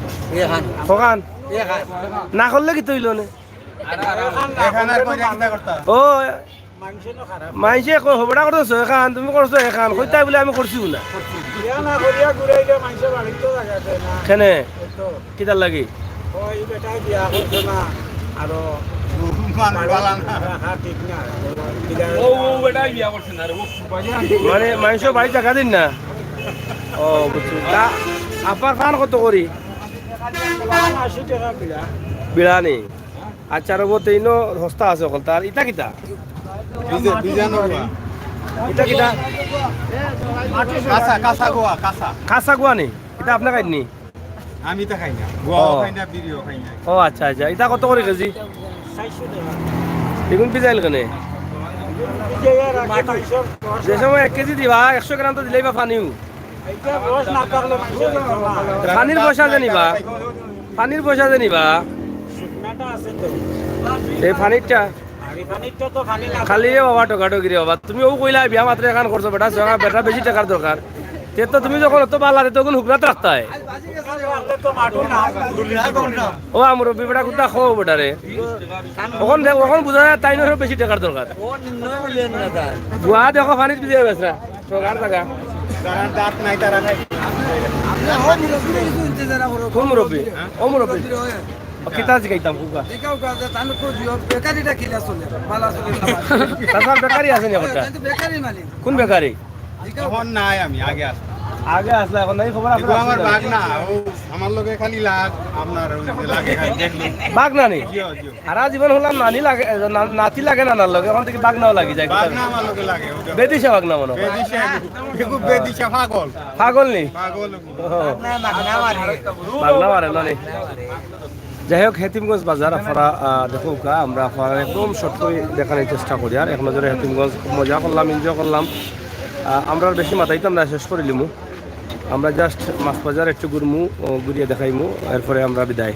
এখান। কখন? এখান। না করলে কিতা অইলো নে? এখান আর কইরা কিতা করতা? ও, মানষে কয় হবড়া করছো এখান, তুমি করছো এখান, কইতায় বুলে আমি করছিউ না। বিয়া না করিয়া ঘুরাইলে মানষে বাড়িত তো জাগা দেয় না। কেনে? ওই তো। কিতার লাগি? ওই বেটায় বিয়া করছে না, আরো মান বালা না। রাখা ঠিক না। ও, ও বেটায় বিয়া করছে না রে, ও মানে মানষে বাড়িত জাগা দেইন না। ও, বুঝছি। তা আপার ফান কত করি? আশি টেকা বিড়া। বিড়া নি? আচ্ছা, রবো, তে ইনো হস্তা আছে অকল। তার ইটা কিতা? বিজে-, বিজানো গুয়া। ইটা কিতা? কাঁচা, কাঁচা গুয়া, কাঁচা। কাঁচা গুয়া নি? ইটা আপনে খাইন নি? আমি ইতা খাই না। গুয়াও ও। খাই না, বিড়িও খাই না। ও আচ্ছা, আচ্ছা। ইটা কত করি কেজি? চাইরশো টেকা। ইগুন বিজাইল কেনে? যে সময় এক কেজি দিবা, একশো গ্রাম তো দিলেই বা পানিও। পানির পয়সা যে নিবা, পানির পয়সা যে নিবা, এই পানিরটা খালি রে বাবা, ঠকাঠকি রে বাবা। তুমি ও কইলা বিয়া মাত্র এখান করছো, বেটা, বেটা বেশি টেকার দরকার। তে তো তুমি যখন অত বালা, তে তখন হুকরাত রাখতায়। ও আমরব্বি বেটা, কুত্তা খো বেটা রে। অখন দেখ, অখন বুঝা যায় তাইন আরো বেশি টেকার দরকার। বুয়া দেখো, পানিত ভিজে গেছে। ঠকার জাগা। যারা দাঁত নাই, তারা নাই। কোন মুরব্বি? ও মুরব্বি। ও, কিতা জিগাইতাম, কুকা? জিগাও গা, যে তানু কো দিও, বেকারিটা কিলা চলে? বালা চলে না? তাছাড়া বেকারি আছে নি একটা? তাই তো বেকারি মালিক। কোন বেকারি? তখন নাই, আমি আগে আসতাম। আগে আসলা, এখন নাই, খবর আছে? এগুলো আমার বাগনা, ও আমার লগে খালি লাগ, আপনার ওই যে লাগে খালি দেখলে। বাগনা নি? জি, জি। সারা জীবন হলাম নানি লাগে, না-, নাতি লাগে নানার লগে, এখন থেকে বাগনাও লাগি যায়। বাগনা আমার লগে লাগে, ওটা। বেদিশা বাগনা মনে হয়। বেদিশা, এগু বেদিশা পাগল। পাগল নি? পাগল। ও। বাগনা মারে না নি? যাই হোক, হেতিমগঞ্জ বাজার আপনারা, আহ, দেখউক্কা, আমরা আপনারা একদম short করে দেখানোর চেষ্টা করি। আর এক নজরে হেতিমগঞ্জ খুব মজা করলাম, enjoy করলাম। আহ, আমরা আর বেশি মাতাইতাম না, শেষ করি লিমু। আমরা just মাছ বাজার একটু ঘুরমু, ও, ঘুরিয়া দেখাইমু, এরপরে আমরা বিদায়।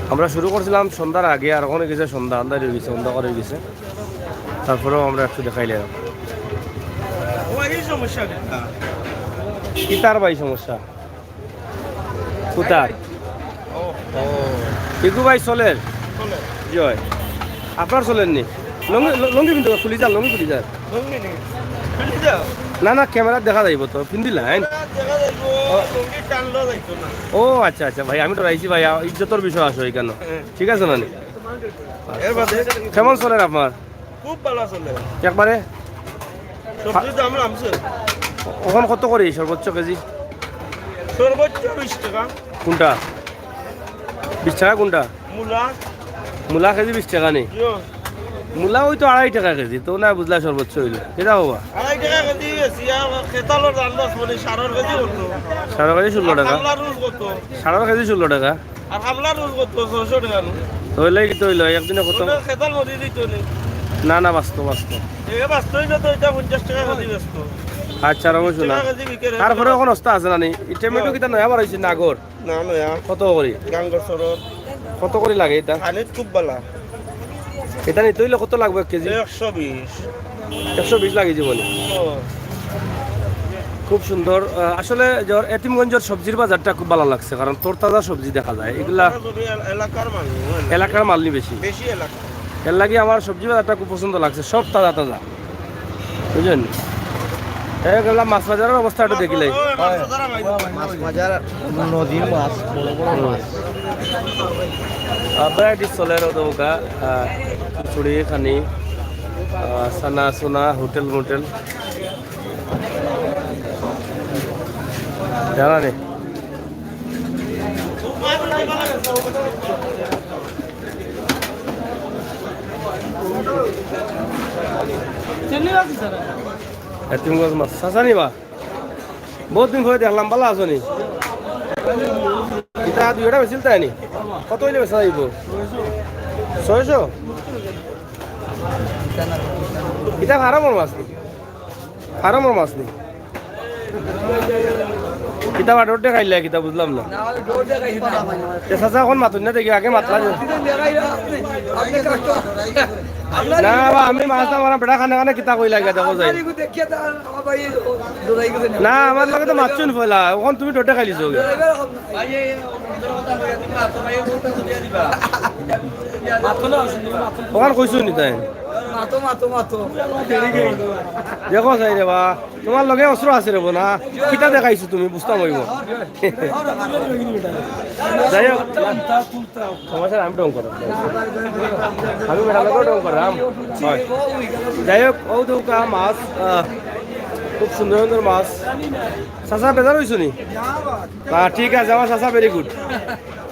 আমরা শুরু করছিলাম সন্ধ্যার আগে, আর অখন অই গেছে সন্ধ্যা, আন্ধার অই গেছে, অন্ধকার অই গেছে। তারপরেও আমরা একটু দেখাইলাম। ও, এই সমস্যা। কিতার ভাই সমস্যা? কুতার? ও, ও। ইগু ভাই চলের? চলের। জি অয়। আপনার চলের নি? লুঙ্গি, লু-, লুঙ্গি পিন্দো, খুলি যার, লুঙ্গি খুলি যার। লুঙ্গি নি? খুলি যাও। না, না, camera-ত দেখা যাইবো তো, পিন্দিলা, হ্যাঁ? দেখা যাইবো, লুঙ্গি টানলো যাইতো না। ও, আচ্ছা, আচ্ছা, ভাই, আমি তো রাইছি ভাই, আ, ইজ্জতর বিষয় আছে এখানে। হ্যাঁ। ঠিক আছে না নি? এর বাদে? কেমন চলের আপনার? খুব ভালা চলে। একবারে? সবজির দাম নামছে। অখন কত করি সর্বোচ্চ কেজি? সর্বোচ্চ বিশ টাকা। কোনটা? বিশ টাকা কোনটা? মূলা। মূলা কেজি বিশ টাকা নি? ইয়ো। মূলা ওই তো আড়াই টাকা কেজি, তো না বুঝলা সর্বোচ্চ অইলো। কিতা বাবা? আড়াই টাকা কেজি বেশি, আর খেতালোর দাম দশ মানে সারর কেজি কত? সারর কেজি ষোলো টাকা। কামলা রুজ কত? সারর কেজি ষোলো টাকা। আর কামলা রুজ কত? ছয়শো টাকা নু। তো অইলে কিতা অইলো? একদিনে কত? ওটা খেতাল মরি দিত নি। না, না, বাস্তব, বাস্তব। এ বাস্তবই না তো, এটা পঞ্চাশ টাকা কেজি বেচতো। আচ্ছা, রমেশ না। টাকা কেজি বিক্রি হয়। তারপরে অখন অস্তা আছে না নি? এই টমেটো হ্যাঁ। কিতা নয়া বার অইছে না আগর? না, নয়া। কত করি? গাঙ্গর সরত। কত করি লাগে এটা? খানিত খুব ভালা। এটা নিতে অইলে কত লাগবো এক কেজি? একশো বিশ। একশো বিশ লাগি জীবনে। ও। খুব সুন্দর। আহ, আসলে যে এতিমগঞ্জর সবজির বাজারটা খুব ভালা লাগছে, কারণ তরতাজা সবজি দেখা যায়। এগুলা এলা-, এলাকার মাল, মানে। এলাকার মাল নি বেশি। বেশি এলাকা। এর লাগি আমার সবজি বাজারটা খুব পছন্দ লাগছে, সব তাজা তাজা, বুঝলেন? এই গেলাম মাছ বাজারের অবস্থা একটু দেখিলাই। মাছ বাজার, নদীর মাছ, বড় বড় মাছ। আহ, variety চলের অত বোকা, আহ, চুড়ি, খানি, আহ, সানা, সোনা, হোটেল মোটেল। জানা নেই। এতিমগঞ্জ মাছ, চাচা নি বা? বহুত দিন পরে দেখলাম, ভালা আছো নি? ইটা দুইটা বেচিল তাই নি? কত অইলে বেচা যাইবো? ছয়শো? ইটা ফার্মর মাছ নি? ফার্মর মাছ নি? কিতা বা ডোর দেখাইলা, কিতা বুঝলাম না। এ চাচা অখন মাতুন না দেখি, আগে মাতলা যে। না বা, আমি মাছ না মারা বেটা খানে খানে কিতা কইলা গিয়া দেখো যাই। না, আমার লগে তো মাতছইন পয়লা, অখন তুমি ডোর দেখাইলিছো। অখন কইছো নি তাই? মাতো, মাতো, মাতো। দেখো চাই রে বা, তোমার লগে অস্ত্র আছে রে বা না? কিতা দেখাইছো তুমি? বুঝতাম অইবো। যাই হোক, সমস্যা নাই, আমি ঢং করাম। আমি বেটার লগে ঢং করাম। অয়। যাই হোক, অউ দেউক্কা মাছ, আহ, খুব সুন্দর সুন্দর মাছ। চাচা, বেজার অইছো নি? আহ, ঠিক আছে, আমার চাচা very good।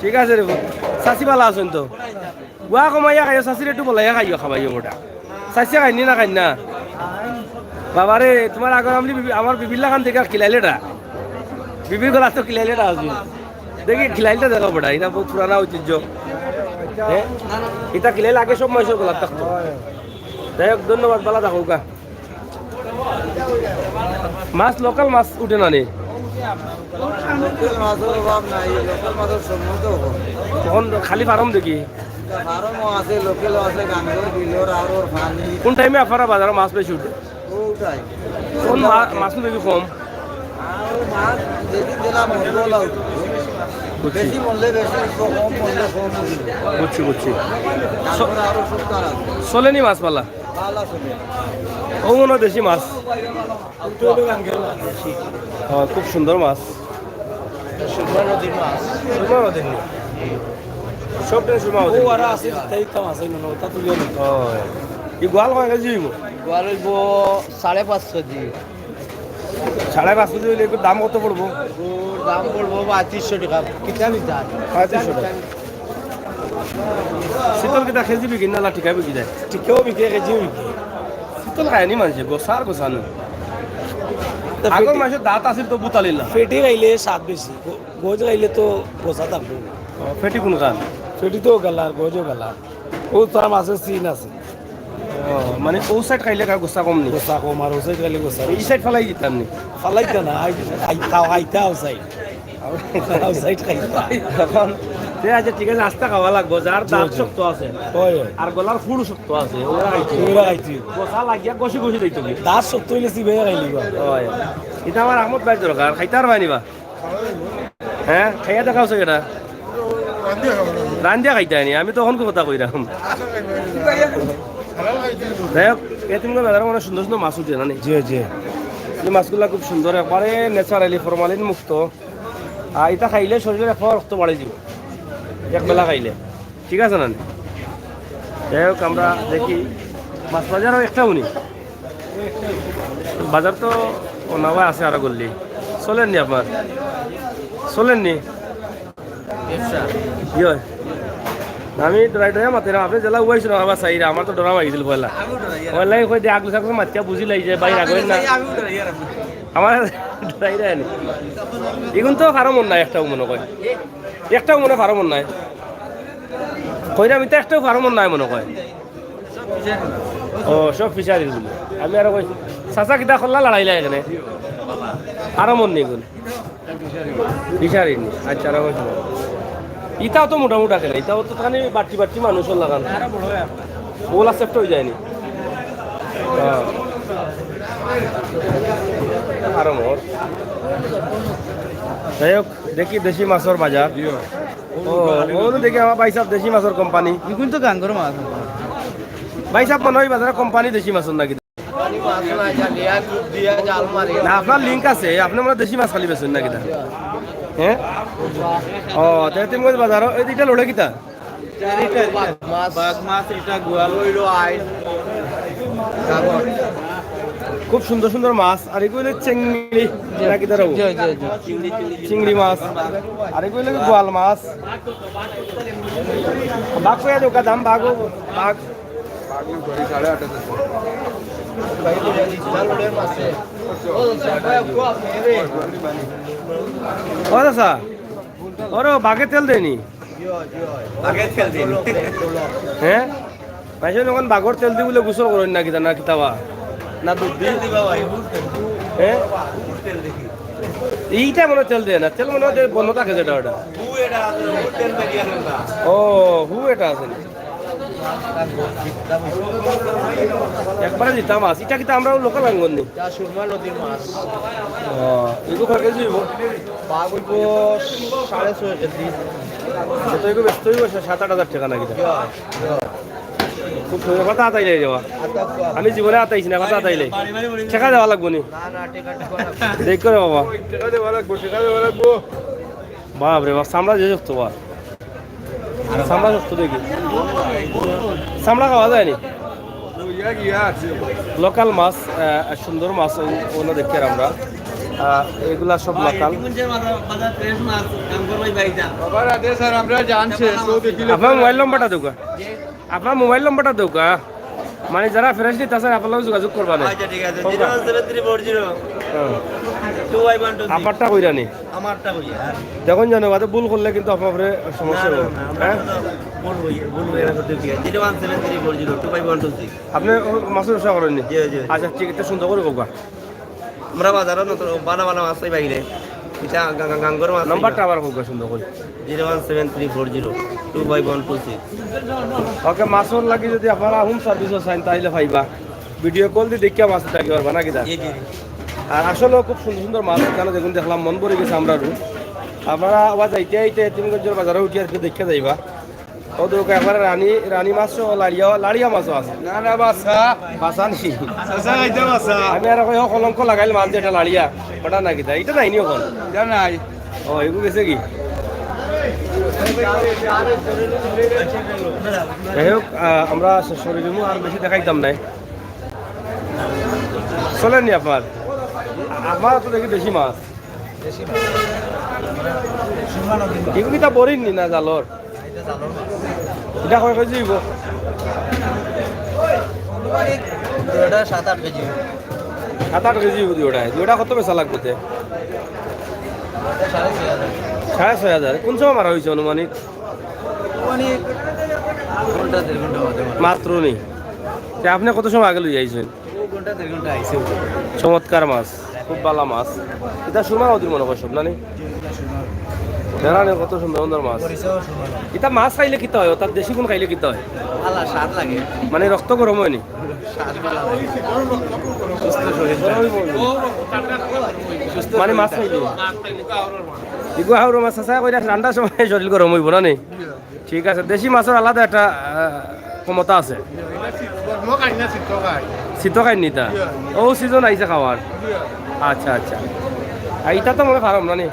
ঠিক আছে রে বা। চাচি ভালা আছইন তো? গুয়া কমাইয়া খাইও, চাচিরে একটু বলাইয়া খাইও, খাবাইও বেটা। চাচিয়ে খাইন নি না খাইন না? বাবারে, তোমার আগর আমলি বিবি, আমার বিবির লাখান দেখি খিলাইল এটা। বিবির গলাত তো খিলাইল এটা আছে। দেখি খিলাইলটা দেখো বেটা, এটা বহুত পুরানা ঐতিহ্য। হ্যাঁ? ইটা কিলে লাগে সব মাইনষর গলাত থাকতো। যাই হোক, ধন্যবাদ, ভালা থাকউক্কা। মাছ, লোকাল মাছ উঠে না নি? লোকাল মাছর অভাব নাই, লোকাল মাছর সময় তো অভাব। তখন খালি ফার্ম দেখি। ফার্মও আছে, লোকালও আছে, গাঙ্গর, বিলর, আরোর পানি। কোন টাইমে আপনারা বাজারো মাছ বেশি উঠে? ওটাই। কোন মা-, মাছ বেশি কম? আর ওই মাছ যেদিন দিলাম, মরলে লাউ। বুঝছি। বেশি মরলে বেশি, কম মরলে কম। বুঝছি, বুঝছি। তারপরে আরো সব তারা। চলেনি মাছ ভালা? ভালা চলে। ও মনে হয় দেশি মাছ। ও, খুব সুন্দর মাছ। সুরমা নদীর মাছ। সুরমা নদীর নি? সব দিন সুরমা নদীর ও, নি? আর আছে, তাই তো আছে, মনে হয়, তা তুলে আনি। ও, এই গোয়াল কয় কেজি হইব? গোয়াল হইব সাড়ে পাঁচ কেজি। সাড়ে পাঁচ কেজি হইলে এগুর দাম কত পড়বো? এগুর দাম পড়বো পঁয়ত্রিশশো টাকা। কিতা নিতা? পঁয়ত্রিশশো টাকা। শীতল কিতা কেজি বিকি না, না ঠিকা বিকি যায়? ঠিকাও বিকে, কেজিও বিকে। শীতল খায়নি মানষে, গোসার গোসানো। তা আগর ফেটি- মানষর দাঁত আছিল তো বুতালিলা। ফেটি খাইলে স্বাদ বেশি, গো-, গোজ খাইলে তো গোসা থাকবো। ও, ফেটি কোন খান? ফেটি তো গালার, গোজও গালার। ও তার মাছের সিন আছে। ও, মানে ও সাইড খাইলে কার গোসা কম নি? গোসা কম, আর ও সাইড খাইলে গোসা। এই সাইড ফালাই দিতাম নি? ফালাইতা না, আই-, আইতাও, আইতাও সাইড। আউটসাইড খাইতা। এখন, ঠিক আছে, ঠিক আছে, আস্তা খাওয়া লাগবো, যার জি, দাঁত জি। শক্ত আছে। হয়, হয়। আর গলার ফুড় শক্ত আছে, ওরা খাইতে। ওরা খাইতে। গোসা লাগিয়া ঘষি ঘষি দিতে হবে। দাঁত শক্ত হইলে চিবাইয়া খাইলিবা। হয়। ইটা আমার আহমদ ভাইর দরকার, খাইতে পারবা নিবা? হ্যাঁ, খাইয়া দেখাও সে এটা। রান্ধিয়া খাইতে হয়নি, আমি তখন কথা কইরাম। যাই হোক, এতিমগঞ্জ বাজারো অনেক সুন্দর সুন্দর মাছ উঠে না নি? জি, জি। এই মাছগুলা খুব সুন্দর, একবারে ন্যাচারালি ফরমালিন মুক্ত। আর ইটা খাইলে শরীরর এক পোয়া রক্ত বাড়ি যাইব, এক বেলা খাইলে, ঠিক আছে না নি? যাই হোক, আমরা দেখি মাছ বাজারও একটা উনি বাজার তো অনাওয়া আছে আরো গল্লি। চলেননি আপনার? চলেননি? ব্যবসা। কি হয়? আমি ডরাই ডরাই মাতিরাম, আপনে যেলা উবাইছইন না, আবার চাইরা, আমার তো ডরাম লাগিছিল পয়লা। পয়লা কই দে, আগলু সাগলু মাতিয়া বুঝিলাই যে ভাই রাগ অইন না। আমার ডরাই ডরাই নি। ইগুন তো ফার্মর নাই, একটাও মনে কয়। একটাও মনে ফার্মর নাই। কইরাম ইতা একটাও ফার্মর নাই মনে কয়। ও, সব ফিশারির বলে। আমি আরো কই, চাচা কিতা করলা লড়াইলা এখানে? ফার্মর নি ইগুন। ফিশারি নি? আচ্ছা, রাখো, রাখো। ইতাও তো মোটা মোটা কেনে, ইতাও তো খালি বাট্টি বাট্টি মানষর লাখান। ওলা সেফট অই যায়নি। হ্যাঁ। আরো মোর। যাই হোক, দেখি দেশি মাছর বাজার। ও, ও তো দেখি আমার ভাইসাব দেশি মাছর কোম্পানি। ইগুন তো গাঙ্গর মাছ। ভাইসাব মনে হয় বাজারে কোম্পানি দেশি মাছর নাকি? না, আপনার লিংক আছে, আপনে মনে হয় দেশি মাছ খালি বেচইন না কিতা? হ্যাঁ? ও, তে এতিমগঞ্জ বাজারো, এই দুইটা লড়ে কিতা? মাছ। বাঘ মাছ, ইটা গোয়াল। খুব সুন্দর সুন্দর মাছ, আর এগুলো চিংড়ি, না কিতা রে? জি, জি, জি। চিংড়ি মাছ, আর এগুলো গোয়াল মাছ। বাঘ কইয়া দেউক্কা দাম, বাঘ, বাঘ। ও চাচা, ওরে বাঘে তেল দেয়নি? বাঘে তেল দেয়নি। হ্যাঁ? মাইনষে অখন বাঘর তেল দি বুলে গোসল করইন না কিতা, না কিতাবা? না দুধ দি? তেল দিবা ভাই, হুর তেল। হ্যাঁ? হুর তেল দেখি। ইটা মনে হয় তেল দেয় না, তেল মনে হয় যে বন্ধ থাকে যেটা ওটা। হু এটা আছে, হুর তেল বেরিয়ে গেল না। ও, হু এটা আছে না। একবারে দিতাম মাছ। ইটা কিতা আমরার লোকাল আঙ্গর নি? ইটা সুরমা নদীর মাছ। ও, এগু কয় কেজি হইব? বাঘ হইব সাড়ে ছয় কেজি। কত এগু বেচতে হইব? সাত আট হাজার টাকা নাকি? ইয়া, ইয়া। খুব সুন্দর। কথা আতাই নাই যাওয়া। আতা কুয়া। আমি জীবনে আতাইছি না, কথা আতাই নাই। টাকা দেওয়া লাগবো নি? না, না, টাকা, টাকা লাগবো। দেখ করে বাবা। টাকা দেওয়া লাগবো, টাকা দেওয়া লাগবো। বাপ রে বাপ, চামড়া যে শক্ত বা। চামড়া শক্ত দেখি। চামড়া খাওয়া যায়নি? লোকাল মাছ, আহ, সুন্দর মাছ, ও-, ওগুলো দেখি আর আমরা। আহ, এগুলা সব লোকাল। বাজার ফ্রেশ মাছ, কাম করবাই বাড়িটা। বাবা, রাধে স্যার, আমরা জানছে, তো দেখি। আপনার মোবাইল নম্বরটা দেউক্কা। আপনার মোবাইল নম্বরটা দেউক্কা। মানে যারা ফ্রেশ নিতা চায়, আপনার লগে যোগাযোগ করবা নে। আচ্ছা, ঠিক আছে। Zero one seven three four zero হ্যাঁ। Two five one two six. আমারটা কইরা নি। আমারটা কইরা। দেখুন জানো, বাদে ভুল করলে কিন্তু আপনার উপরে সমস্যা না, না, হবে। না, হ্যাঁ? আমরা তো ভুল হয়ে, ভুল হয়ে গেছে, দুই ফিয়া। Zero one seven three four zero two five one two six। আপনি ও মাছের ব্যবসা করেননি? জি, জি। আচ্ছা, ঠিক আছে, সুন্দর করে কউক্কা। আমরা বাজারো নতুন ভালা ভালা মাছ পাই বাইরে। এটা গা-, গা-, গাঙ্গর মাছ নাম্বারটা পাইবা। আবার কউক্কা সুন্দর করে। Zero one seven three four zero two five one two six। ওকে, মাছর লাগি যদি আপনারা হোম সার্ভিসও চাইন, তাইলে পাইবা। ভিডিও কল দি দেখিয়া মাছ উঠাইতে পারবা না কিতা? জি, জি। আর আসলেও খুব সুন্দর সুন্দর মাছ এখানো যেগুন দেখলাম, মন ভরি গেছে আমরারও। আপনারা আবার যাইতে আইতে এতিমগঞ্জর বাজারো উঠি আর কি দেখিয়া যাইবা। ও তো একবারে রানী, রানী মাছ সহ লাড়িয়া, লাড়িয়া মাছও আছে। না, না, বাসা। বাসা নি? বাসা, এটা বাসা। আমি আর কই, ও কলঙ্ক লাগাইল মাছ যেটা লাড়িয়া, ওটা না কিতা? এটা নাইনি অখন? এটা নাই। ও, এগু গেছে কি? যাই হোক, আহ, আমরা শ-, শরীর আর বেশি দেখাইতাম নাই। চলেননি আপনার? আমার তো দেখি বেশি মাছ। দেশি মাছ। সুরমা নদীর মাছ। এগু কিতা বড়ির নি না জালর? এটা জালর মাছ। এটা কয় কেজি অইবো? দুইটা সাত আট কেজি। সাত আট কেজি অইবো দুইটা। দুইটা কত বেচা লাগবো তে? এটা সাড়ে ছয় হাজার। সাড়ে ছয় হাজার। কোন সময় মারা অইছে আনুমানিক? আনুমানিক ঘন্টা, দেড় ঘন্টা বাদে মারা। মাত্র নি। তে আপনি কত সময় আগে লই আইছেন? ও ঘন্টা, দেড় ঘন্টা আইছে। চমৎকার মাছ, খুব ভালা মাছ। এটা সুরমা নদীর মনে হয় সব, না নি? জি, এটা সুরমা নদী। দেখেন কত সুন্দর সুন্দর মাছ। পরিচয় সুরমা নদী। এটা মাছ খাইলে কিতা হয়? অর্থাৎ দেশি গুন খাইলে কিতা হয়? ভালা স্বাদ লাগে। মানে রক্ত গরম অয়নি? স্বাদ ভালা লাগে। সুস্থ শরীর। গরম অইবো। সুস্থ মানে শরীর মাছ থাকে। খাইলে? ইগু হাওর মাছ আছে, কইরা ঠান্ডার সময় শরীর গরম অইবো না নি? ঠিক আছে, দেশি মাছর আলাদা একটা, আহ, ক্ষমতা আছে। শীত খাইন নি তা? ও সিজন আইছে খাওয়ার। আচ্ছা, আচ্ছা। আর ইটা তো মনে ফার্ম না নি?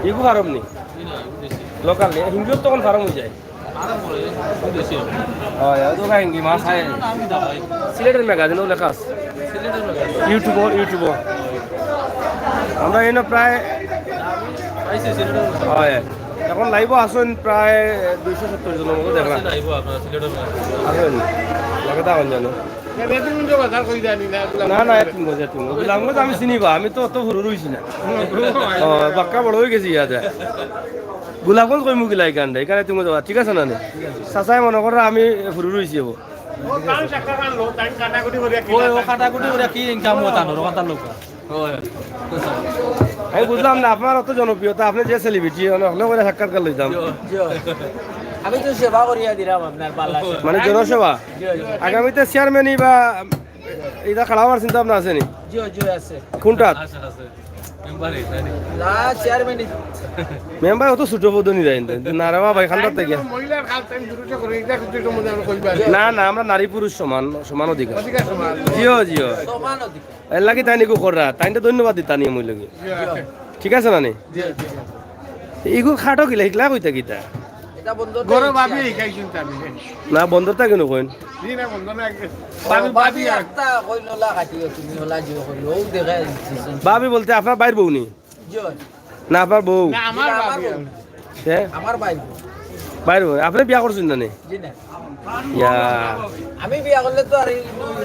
ইগু ফার্ম নি? লোকাল নি? হিঙ্গিও তখন ফার্ম অই যায়। হয়, ওই তো হিঙ্গি মাছ খায়। সিলেটের ম্যাগাজিনও লেখা আছে। ইউটিউবও, ইউটিউবও। আমরা এনে প্রায়, হয়, এখন লাইভও আছেন প্রায় দুইশো সত্তর জনের মতো দেখলাম। আছেন, লাইভও আপনারা সিলেটের ম্যাগাজিন। আছেন, লেখা থাকেন জানো। না, না, এতিমগঞ্জ, এতিমগঞ্জ। গোলাপগঞ্জ আমি চিনি বা, আমি তো অত হুরু রইছি না। ও, বাক্কা বড় অই গেছি ইয়াতে। গোলাপগঞ্জ কইমু কিলা ইখান দে, ইখান এতিমগঞ্জ যাবা, ঠিক আছে না নি? চাচায় মনে করে আমি হুরু রইছি হবো। ও, ও কাটাকুটি করে কি ইনকাম ও তানোর, ওখান তার লোক। আমি বুঝলাম না, আপনার অত জনপ্রিয়তা, আপনি যে সেলিব্রিটি, মানে, হকলে করে সাক্ষাৎকার লইতাম। জি, জি। আমি তো সেবা করিয়া দিলাম আপনার পাল্লা। মানে, জনসেবা? জি, জি। আগামীতে চেয়ারম্যানই বা এটা খাড়া হওয়ার চিন্তা ভাবনা আছে নি? জি, জি, আছে। কোনটা? আছে, আছে। মেম্বারই, তাই নি? না, চেয়ারম্যানই। মেম্বার অত ছোট পদ নি যায়, না রে বাবা, এখান থেকে। মহিলার কাজ টাইম দুটো করে, এটা কিন্তু একটু মনে হয় কইবা। না, না, আমরা নারী পুরুষ সমান, সমান অধিকার। অধিকার সমান। জিও, জিও। সমান অধিকার। এর লাগি তাই নিকু কররা, তাইনতে ধন্যবাদ দিতা নি মই লগে। ঠিক আছে না নি? জি, জি। ইগু খাটো কিলা, হিকলা কইতা কিতা? এটা বন্দর গরো ভাবি হিকাইছইন তামি। না, বন্দর তা কেন কইন? জি না, বন্দর না, ভাবি, ভাবি ভাবি আর। একটা কই নলা কাটি, তুমি নলা জিও কই, ও দেখা দিচ্ছি। ভাবি বলতে আপনার বাইর বউ নি? জি। না, আপনার বউ? না, আমার জি, আমার ভাবি। বউ। হে? আমার বাইর বউ। বাইর বউ। আপনি বিয়া করছেন না নি? জি না। ইয়া। আমি বিয়া করলে তো আর এই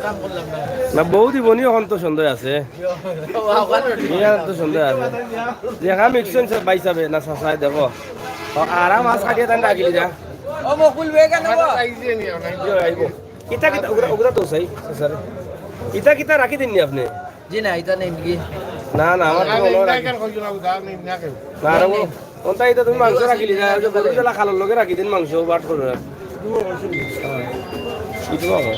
কাম করলাম না। না, বউ দিব নি, এখন তো সন্দেহ আছে। জি, ও, ও, ও, বিয়া তো সন্দেহ আছে। দেখা মিকছেন সব ভাই সাবে না চাচায় দেখো। ও, আরাম আজ কাটিয়ে তান ডাকিলি যা। ও, বকুল বে কেন গো? ইয়ে, আইবো। ইটা কিতা, ওগুলা, ওগুলা তো চাই, স্যার। ইটা কিতা রাখি দিননি আপনি? জি না, ইটা নেই কি? না, না, আমার তো মনে হয় রাখি-, না, না, ও, ওটা ইটা তুমি মাংস রাখিলি না, ওই যে গরু জ্বালা খালর লগে রাখি দিন মাংস, বাট করে রাখ। ইটা ভালো।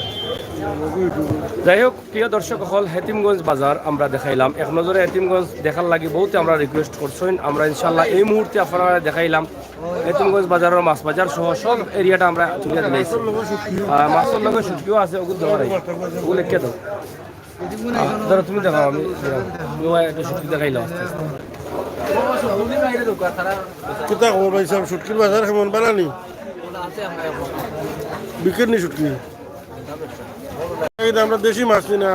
যাই হোক, প্রিয় দর্শক অকল, হেতিমগঞ্জ বাজার আমরা দেখাইলাম। এক নজরে হেতিমগঞ্জ দেখার লাগি বহুতে আমরা রিকোয়েস্ট করছইন। আমরা ইনশাআল্লাহ এই মুহূর্তে আপনারা দেখাইলাম হেতিমগঞ্জ বাজারর মাছ বাজার সহ সব এরিয়াটা আমরা তুলিয়া দিলাইছি। আহ, মাছর লগে শুটকিও আছে, ওগুলো দেওয়া নাই। ওগুলো কে দাও? আহ, ধরো তুমি দেখাও, আমি দিলাম। তোমার একটা শুটকি দেখাইলাম আস্তে আস্তে। কিতা খবর ভাই সাহেব, শুটকির বাজার কেমন, বালা নি? বিকেট নি শুটকি? এটা আমরা দেশি মাছ নি না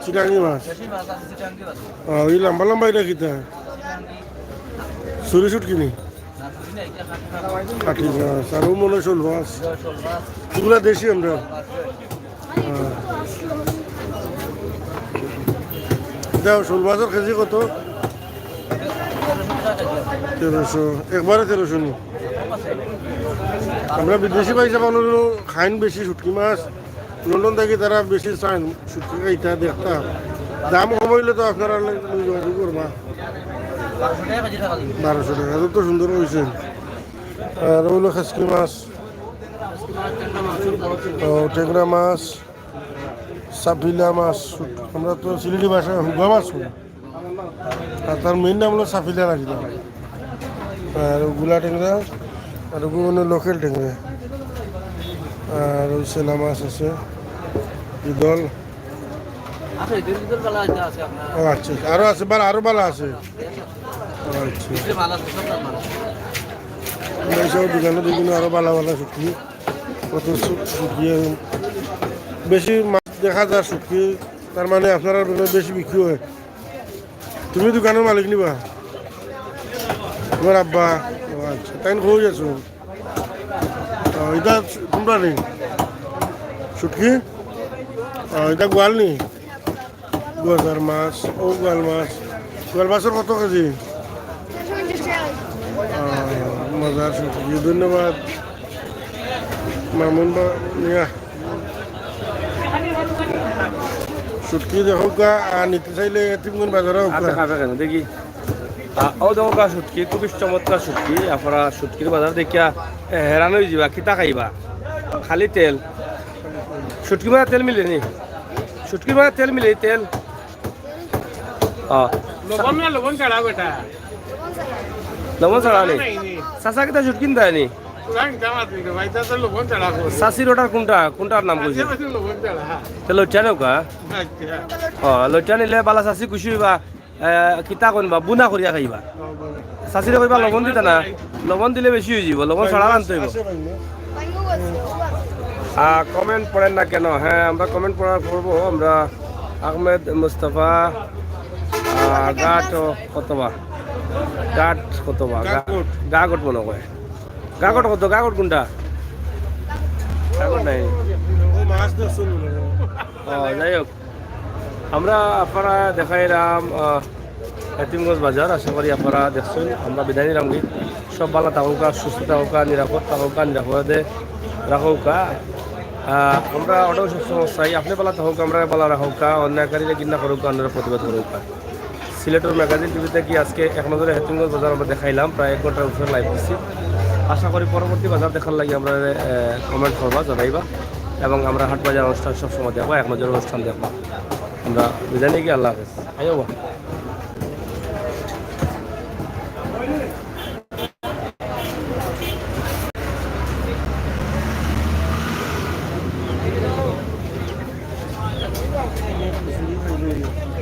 চিটাঙ্গি মাছ? দেশি মাছ আছে, চিটাঙ্গি আছে। আহ, ওই লম্বা লম্বা এটা কিতা? চুরি শুটকি নি? না, চুরি না, এটা কাঠি মাছ। কাঠি মাছ, আর ও মনে হয় শোল মাছ। এটা শোল মাছ। এগুলা দেশি আমরা। শোল মাছ। হ্যাঁ। এটা শোল মাছের কেজি কত? তেরোশো, একবারে তেরোশো নি? আমরা বিদেশি ভাইসাব অকলে খাইন বেশি শুটকি মাছ, লন্ডন থাকি তারা বেশি চাইন শুটকি খাইতা দেখতা। দাম কম অইলে তো আপনারা লগে যোগাযোগ করবা। বারোশো টাকা, অত সুন্দর অইছে। আর অইলো খাসকি মাছ, ও, টেংরা মাছ, সাপিলা মাছ, আমরা তো সিলেটি ভাষায় হুগা মাছ কই। আর তার মেইন নাম অইলো সাপিলা নাকি না? আর অগুলা টেংরা, আর অগু মানে লোকাল টেংরা। আর অউ সেলা মাছ আছে, ইদল। আছে, ইদল, ইদল বালা আছে, আছে আপনার। ও আচ্ছা, আরো আছে, বালা, আরো বালা আছে। ও আচ্ছা। পিছনে মাল আছে, সব মাল আছে। আমরা এইসব দোকানে দেখুন আরো বালা বালা শুটকি। কত শু-, শুটকি, বেশি মাছ দেখা যায় শুটকি, তার মানে আপনারার বেশি বিক্রি হয়। তুমি দোকানর মালিক নি বা? তুমার আব্বা? ও আচ্ছা, তাইন কই আছো? ও, ইটা তুমরার নি? শুটকি? ও, ইটা গোয়াল নি? গজার মাছ, অউ গোয়াল মাছ। গোয়াল মাছর কত কেজি? আহ, মজার শুটকি, ধন্যবাদ। মামুন বা-, মিয়া। শুটকি দেখউক্কা, আর নিতে চাইলে এতিমগঞ্জ বাজারো আউক্কা। আচ্ছা, খাবে কেন? দেখি। আ, অউ দেখউক্কা শুটকি, খুবই চমৎকার শুটকি। আপনারা শুটকির বাজার দেখিয়া, এ, হেরান অইযিবা, কিতা খাইবা? খালি তেল। শুটকি মাঝে তেল মিলে নি? শুটকি মাঝে তেল মিলে, তেল? অ। লবণ না, লবণ ছাড়া বেটা। লবণ ছাড়া নি? নাই, নাই। চাচা কিতা শুটকি দেয় নি? পুরান দাম আছে রে ভাই, তা তো লবণ ছাড়া করে। চাচির অটার কুনটা? কুনটার নাম কইছে? চাচির অটার লবণ ছাড়া। তে লইটা নেউক্কা। আচ্ছা। অ, লইটা নিলে বালা চাচি খুশি অইবা। এ, কিতা কইন বা, বুনা করিয়া খাইবা। চাচিরে কইবা লবণ দিতা না, লবণ দিলে বেশি অইযিবো, লবণ ছাড়া রানতে অইবো। আ, comment পড়েন না কেন? হ্যাঁ, আমরা comment পড়ার পড়বো। আমরা আহমেদ মুস্তফা, আ, গাট ও কতবা, গাট কতবা, গা-, গাগট। গাগট মনে হয়। গাগট কত? গাগট কুনটা? গাগট নাই। ও, যাই হোক, আমরা আপনারা দেখাইলাম, আহ, এতিমগঞ্জ বাজার। আশা করি আপনারা দেখছইন। আমরা বিদায় নিলাম গি। সব বালা থাকউক্কা, সুস্থ থাকউক্কা, নিরাপদ থাকউক্কা, নিরাপদে রাখউক্কা। আহ, আমরা অটাউ সবসময় চাই, আপনে বালা থাকউক্কা, আমরারে বালা রাখউক্কা, অন্যায়কারীরে ঘিন্না করউক্কা, অন্যায়র প্রতিবাদ করউক্কা। সিলেটর ম্যাগাজিন টিভি থাকি আজকে এক নজরে হেতিমগঞ্জ বাজার আমরা দেখাইলাম, প্রায় এক ঘন্টার উপরে live দিছি। আশা করি পরবর্তী বাজার দেখার লাগি আমরারে, আহ, comment করবা, জানাইবা, এবং আমরা হাট বাজার অনুষ্ঠান সবসময় দেখবা, এক নজর অনুষ্ঠান দেখবা। আমরা বিদায় নিয়া গি, আল্লাহ হাফেজ। আইও বা।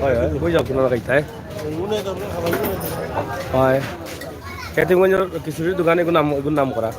হয়, হয়, কই যাও, তোমরা খাইতে, হ্যাঁ? হয়। হেতিমগঞ্জর খিচুড়ির দোকান এগুর নাম, এগুর নাম করা।